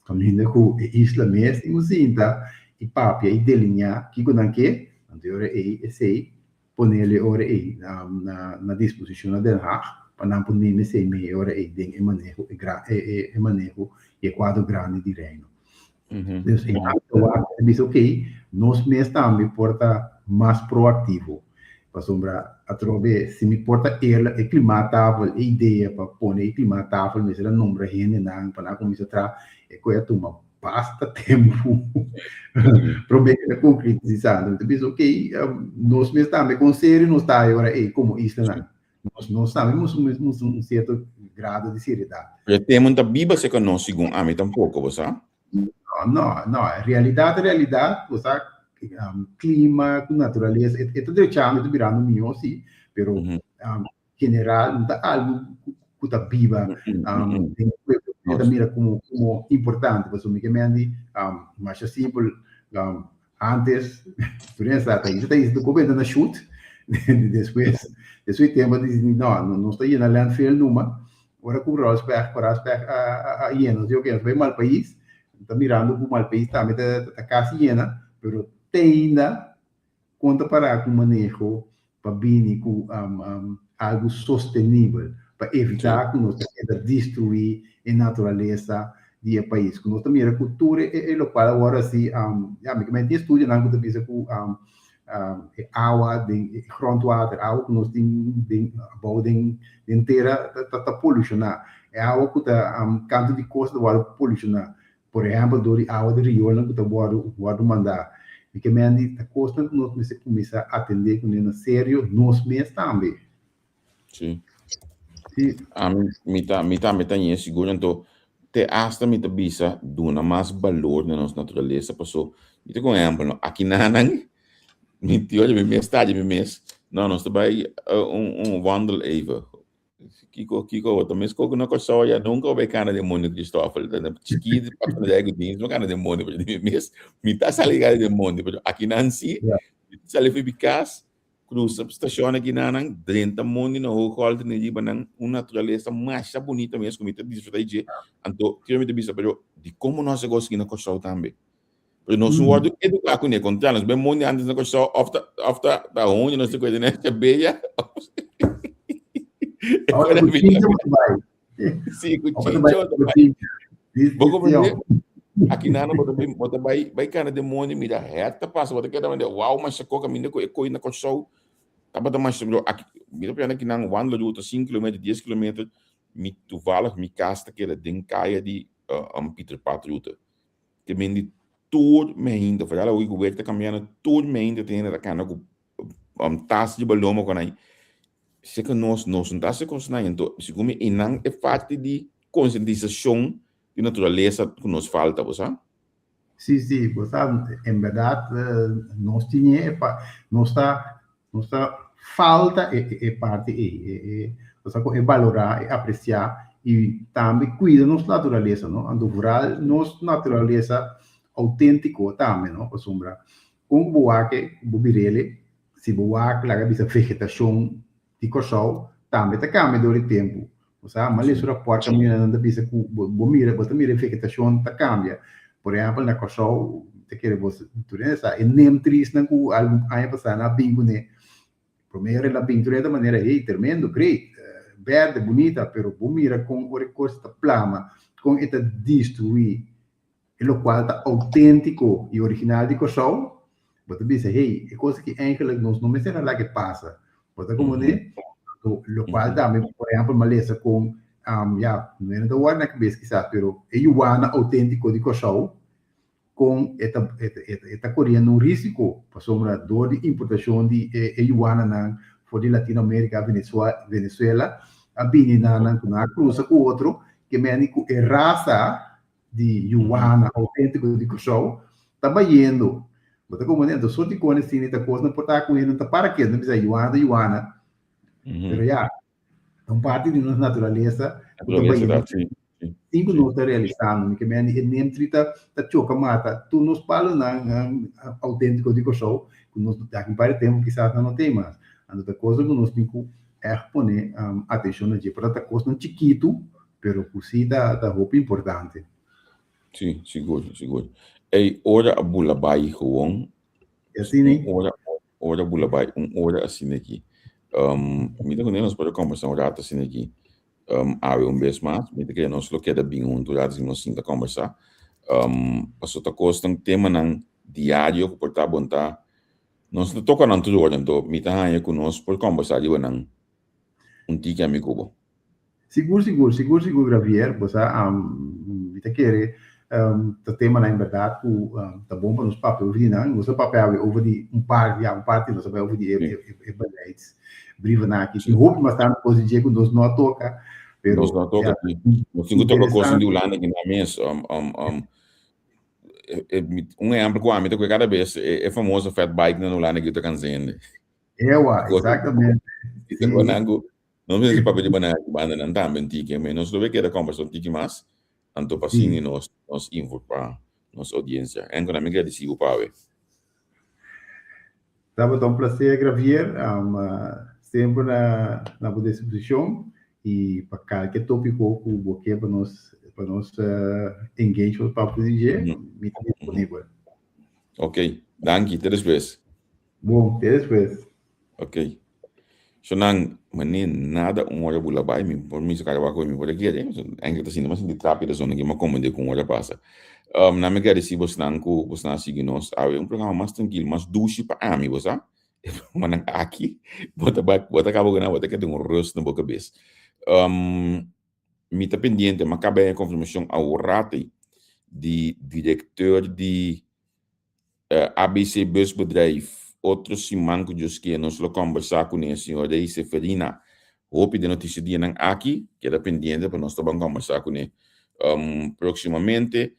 kaminda ku e isla mes tin ku sinta i papia i delineá kiko nan ke, anto ora ei esei Ponele e ora ei na disposishon na Den Haag pa nan por neme esei mee e ora ei den e maneho e maneho i e kuadro grandi di Reino. Dus e ta wak ta bisa okey, nos mes tambe por ta mas proaktivo pasobra atrobe si mi por ta eerlijk e klimaattafel e idea pa pone e klimaattafel mester a nombra hendenan pa nan a kuminsá traha e koe a tuma basta tempu promé ku ta konkretisá. Mi ta bisa, ok, nos mes tambe kon serio nos ta e ora ei komo islanan. Nos nos tambe mustra un sierto grado di seriedat. Pero e tema no ta biba serka nos segun ami tampoko, bo sa? No, no, no. Realidat ta realidat, bo sa, klima ku naturalesa e ta drechando, e ta birando mihó si, pero general no ta algu ku ta biba den e pueblo ku ta mira komo komo importante pasobra mi ke men di masha simpel antes tur hende sa ta hisa ta hisa ku benta na shut despues despues di tempo a disi no nos ta yena landfill numa ora ku Rolspech Koraalspech a yena nos di oke nos bai Malpais ta mirando ku Malpais tambe ta kasi yena pero te ainda Kon ta pará ku maneho pa bini ku algu sostenibel pa evitá ku nos ta keda destruí e naturalesa di e pais? Ku nos ta mira ku tur e lokual awor asi, ya mi tin estudionan ku ta bisa ku e awa den e grondwater, awa ku nos tin den abou den tera ta polushoná. E awa ku ta kantu di kosta ta wòrdu polushoná. Por ehèmpel dor di awa di riolnan ku ta wòrdu wòrdu mandá. Mi ke men di ta kosnan ku nos mester kuminsá atendé kuné na serio nos mes tambe. Sí. Sí. Ami mi ta mi tambe ta ñe sigur anto te asta mi ta bisa duna mas balor na nos naturalesa paso mi ta con ehèmpel no aki nanan mi tio mi mes ta mi mes no nos ta bai un un wandel even Kiko, kiko, bo ta mes koko na Kòrsou ya nunka bo bai kana den mondi Christoffel. Ta chikito pa kana dai ku dins, no kana den mondi, pero mi mes mi ta sali kana den mondi, pero aki nan si, mi ta sali for mi kas, krusa stashon aki nan, drenta mondi na Hoogholte ni riba nan, un naturalesa masha bunita mes ku mi ta disfruta di dje. Anto, kiko mi ta bisa, pero di komo nos a gosa aki na Kòrsou tambe? Pero nos no wòrdu eduká kuné, kontra nos ben mondi antes na Kòrsou òf ta òf ta ta hoña nos ta kue den e beya. E Ora kore ku bira chincha bo ta bai. Sí, ku Ora ta bai chincha bo ta ku bai. chincha. Di Bo di komprendé? sion. Aki nana bo ta bin bo ta bai bai kana den mondi mira hèt ta pasa bo ta keda mende wou masha koka minda ku e koi na Kòrsou tabata masha bro aki mi ta piensa kinan wandelroute sinku kilometer dies kilometer mi toevallig mi kas ta keda den kaya di Pieter Pad route Te mendi tur meinta, foral awe ku wer ta kambiando, tur meinta te hende ta kanda ku tas riba loma ku nan. Seka nos, nos no ta hasi kosnan, anto segun mi einan e parti di konsientisashon di naturalesa ku nos falta, bo sa? Sí, sí, bo sa, en bèrdat nos tin e nos ta nos ta falta e e parti ei, e e bo sa ku e balorá, e apresiá i tambe kuida nos naturalesa, no? Anto foral nos naturalesa outéntiko tambe, no? Pasobra kon ku bo wak e, bo bir'el, si bo wak laga bisa vegetashon di Kòrsou tambe ta kambia dor di tempu. Bo sa, m'a lesa un rapòrt kaminda nan ta bisa ku bo bo mira bo ta mira e vegetashon ta kambia. Por ehèmpel na Kòrsou ta kere bo tur hende sa e neem treesnan ku algun aña pasá nan a bin kuné. Promé el a bin tur e ta manera hey tremendo, great, bèrdè, bunita, pero bo mira kon ora e kos ta plama, kon e ta destruí e lokual ta outéntiko i original di Kòrsou, bo ta bisa, hey, e kos aki eigenlijk nos no mester a laga e pasa. Bo ta komprendé? Anto, lokual tambe, por ehèmpel, mi a lesa kon, ya, no e no ta wòrdu na kabes kisas, pero e yuana outéntiko di Kòrsou, kon e ta, e ta, e ta koriendo un risiko, pasobra dor di importashon di e e yuananan for di Latinoamérika, Venezuela, a bini nan nan ku nan a krusa ku otro, ke meni ku e rasa di yuana auténtiko di Kòrsou ta bayendo. Bo ta komprendé? Anto sort di kos asina ta kosnan por ta ku hende no ta para kende, bisa yuana ta yuana. Pero ya, ta un parti di nos naturalesa ku ta bayendo. Sin ku nos ta realisando. Mi ke mende e neemtree ta ta choka mata tur nos palonan auténtiko di Kòrsou ku nos aki un par di tempu kisas nan no tin mas. Anto ta kosnan ku nos tin ku ègt pone atenshon na dje. Por ta kosnan chikitu Pero cu si ta ta hopi importante. Sí, sigur, sigur. Ey, ora a bula bai gewoon. Y asina? Un ora, ora bula bai, un ora asina aki. Um, mi ta kuné nos por a kombersá un rato asina aki. Um, awe un bes mas, mi ta kere nos lo keda bin huntu un rato si nos sinta kombersá. Um, paso ta kosnan, temanan diario ku por ta bon ta, nos no ta toka nan tur ora, anto mi ta haña ku nos por kombersá riba nan un tiki ami ku bo. Sigur, sigur, sigur, sigur, Gravier, bo sa, mi ta kere ta temanan en berdad ku ta bon pa nos papia over di nan. Nos a papia awe over di un parti, ya, un parti nos a bai over di e e beleidsbrievennan aki. Tin hopi mas tantu kos di dje ku nos no a toka, pero Nos no a toka, ya, sí. Nos tin ku toka kosnan di interesante. Hulanda aki nan mes. Un ehèmpel ku ami ta kohe kada bes, e famoso fat bike nan Hulanda aki ta kansa hende. Ewa, exactamente. Sí. Nos mester papia di banana ki banda nan tambe un tiki, me nos lo be keda kombersa un tiki mas, anto pa asina nos nos input pa nos audiencia. Enco na mi gradisi bo pa awe. Tabata un placer Gravier, semper na na bo disposicion y pa kalke topico cu bo ke pa nos pa nos engage pa papia di dje, mi ta disponibel. Ok, danki, te despues. Bon, te despues. Ok. So nan, mane nada un ora bula bai, mi por misa kada wak mi por a kere. So, enkel ta sinti mas sinti trapi da zona ki ma komende ku un ora pasa. Um, nan mi gradisi bosnan ku bosnan a sigui nos awe. Un programa mas trankil, mas dushi pa ami, bo sa. E programanan aki, bo ta bai, bo ta kaba ku nan, bo ta keda un rust na bo kabes. Um, mi ta pendiente, mi a kaba e konfirmashon aworati di direkteur di ABC Busbedrijf, otro siman ku Dios ke nos lo kombersá kuné señor Rey Seferina. Hopi den notisia dianan aki, keda pendiente pa nos ta ban kombersá kuné próksimamente.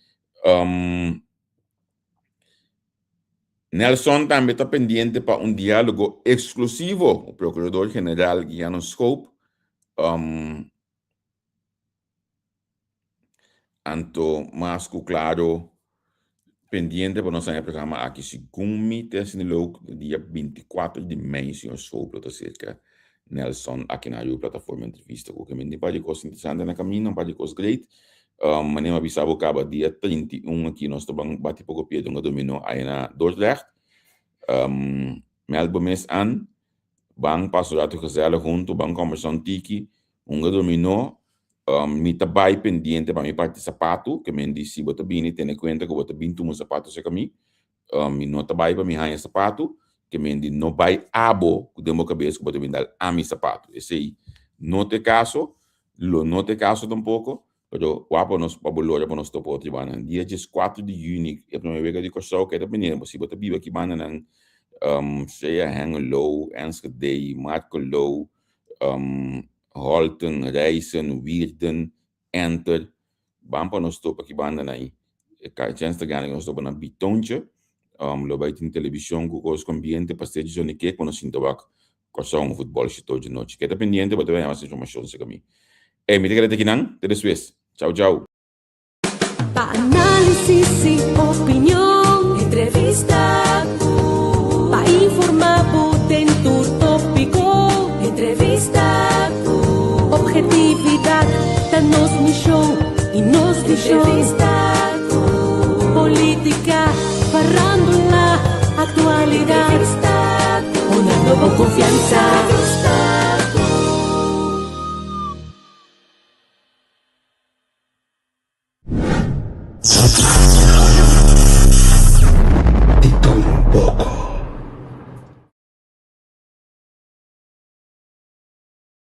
Nelson tambe ta pendiente pa un diálogo eksklusivo ku Prokurador General Guiano Schoop. Anto mas ku klaro pendiente pa nos haña e programa aki segun mi ta haciendo leuk dia 24 di mei señor Schoop lo ta serka Nelson aki na Rio Plataforma Entrevista ku ke men tin un par di kos interesante na kaminda un par di kos great. Um, manera mi a bisa bo kaba dia 31 aki nos ta ban bati poko piedra un dominó aya na Dordrecht. Um, meld bo mes an, ban pasa un ratu gezellig huntu, ban kombersá un tiki, hunga dominó. Um, mi ta bai pendiente pa mi parti sapatu, ke men di si bo ta bini tene kuenta ku bo ta bin tuma sapatu serka mi. Um, mi no ta bai pa mi haña sapatu, ke men di no bai abo ku den bo kabes ku bo ta bin dal ami sapatu. Esei no ta e kaso, lo no ta e kaso tampoko, pero wak pa nos pa bo lora pa nos topa otro banda. Dia 14 di yüni e promé wega di Kòrsou ke ta bini, si bo ta biba aki bandanan, um, sea Hengelo, Enschede, Markelo, um, Holten, Rijssen, Wierden, Enter, ban pa nos topa ki banda na i. E chens ta grandi ku nos topa na Bitoontje. Um, lo bai tin televishon ku kos ku ambiente pa steeds zoni kek pa nos sinta wak Kòrsou un futbòl shitó dje nochi. Keda pendiente bo ta haña mas informashon serka mi. Ey, mi ta keda te kinan. Te despues. Chau chau. Pa análisis y opinion, entrevista cu. Pa informa bo den tur tópico, entrevista cu. Objetividad ta nos misión y nos visión. Entrevista cu. Política, farándula, actualidad. Entrevista cu. Honrando bo confianza. Entrevista cu.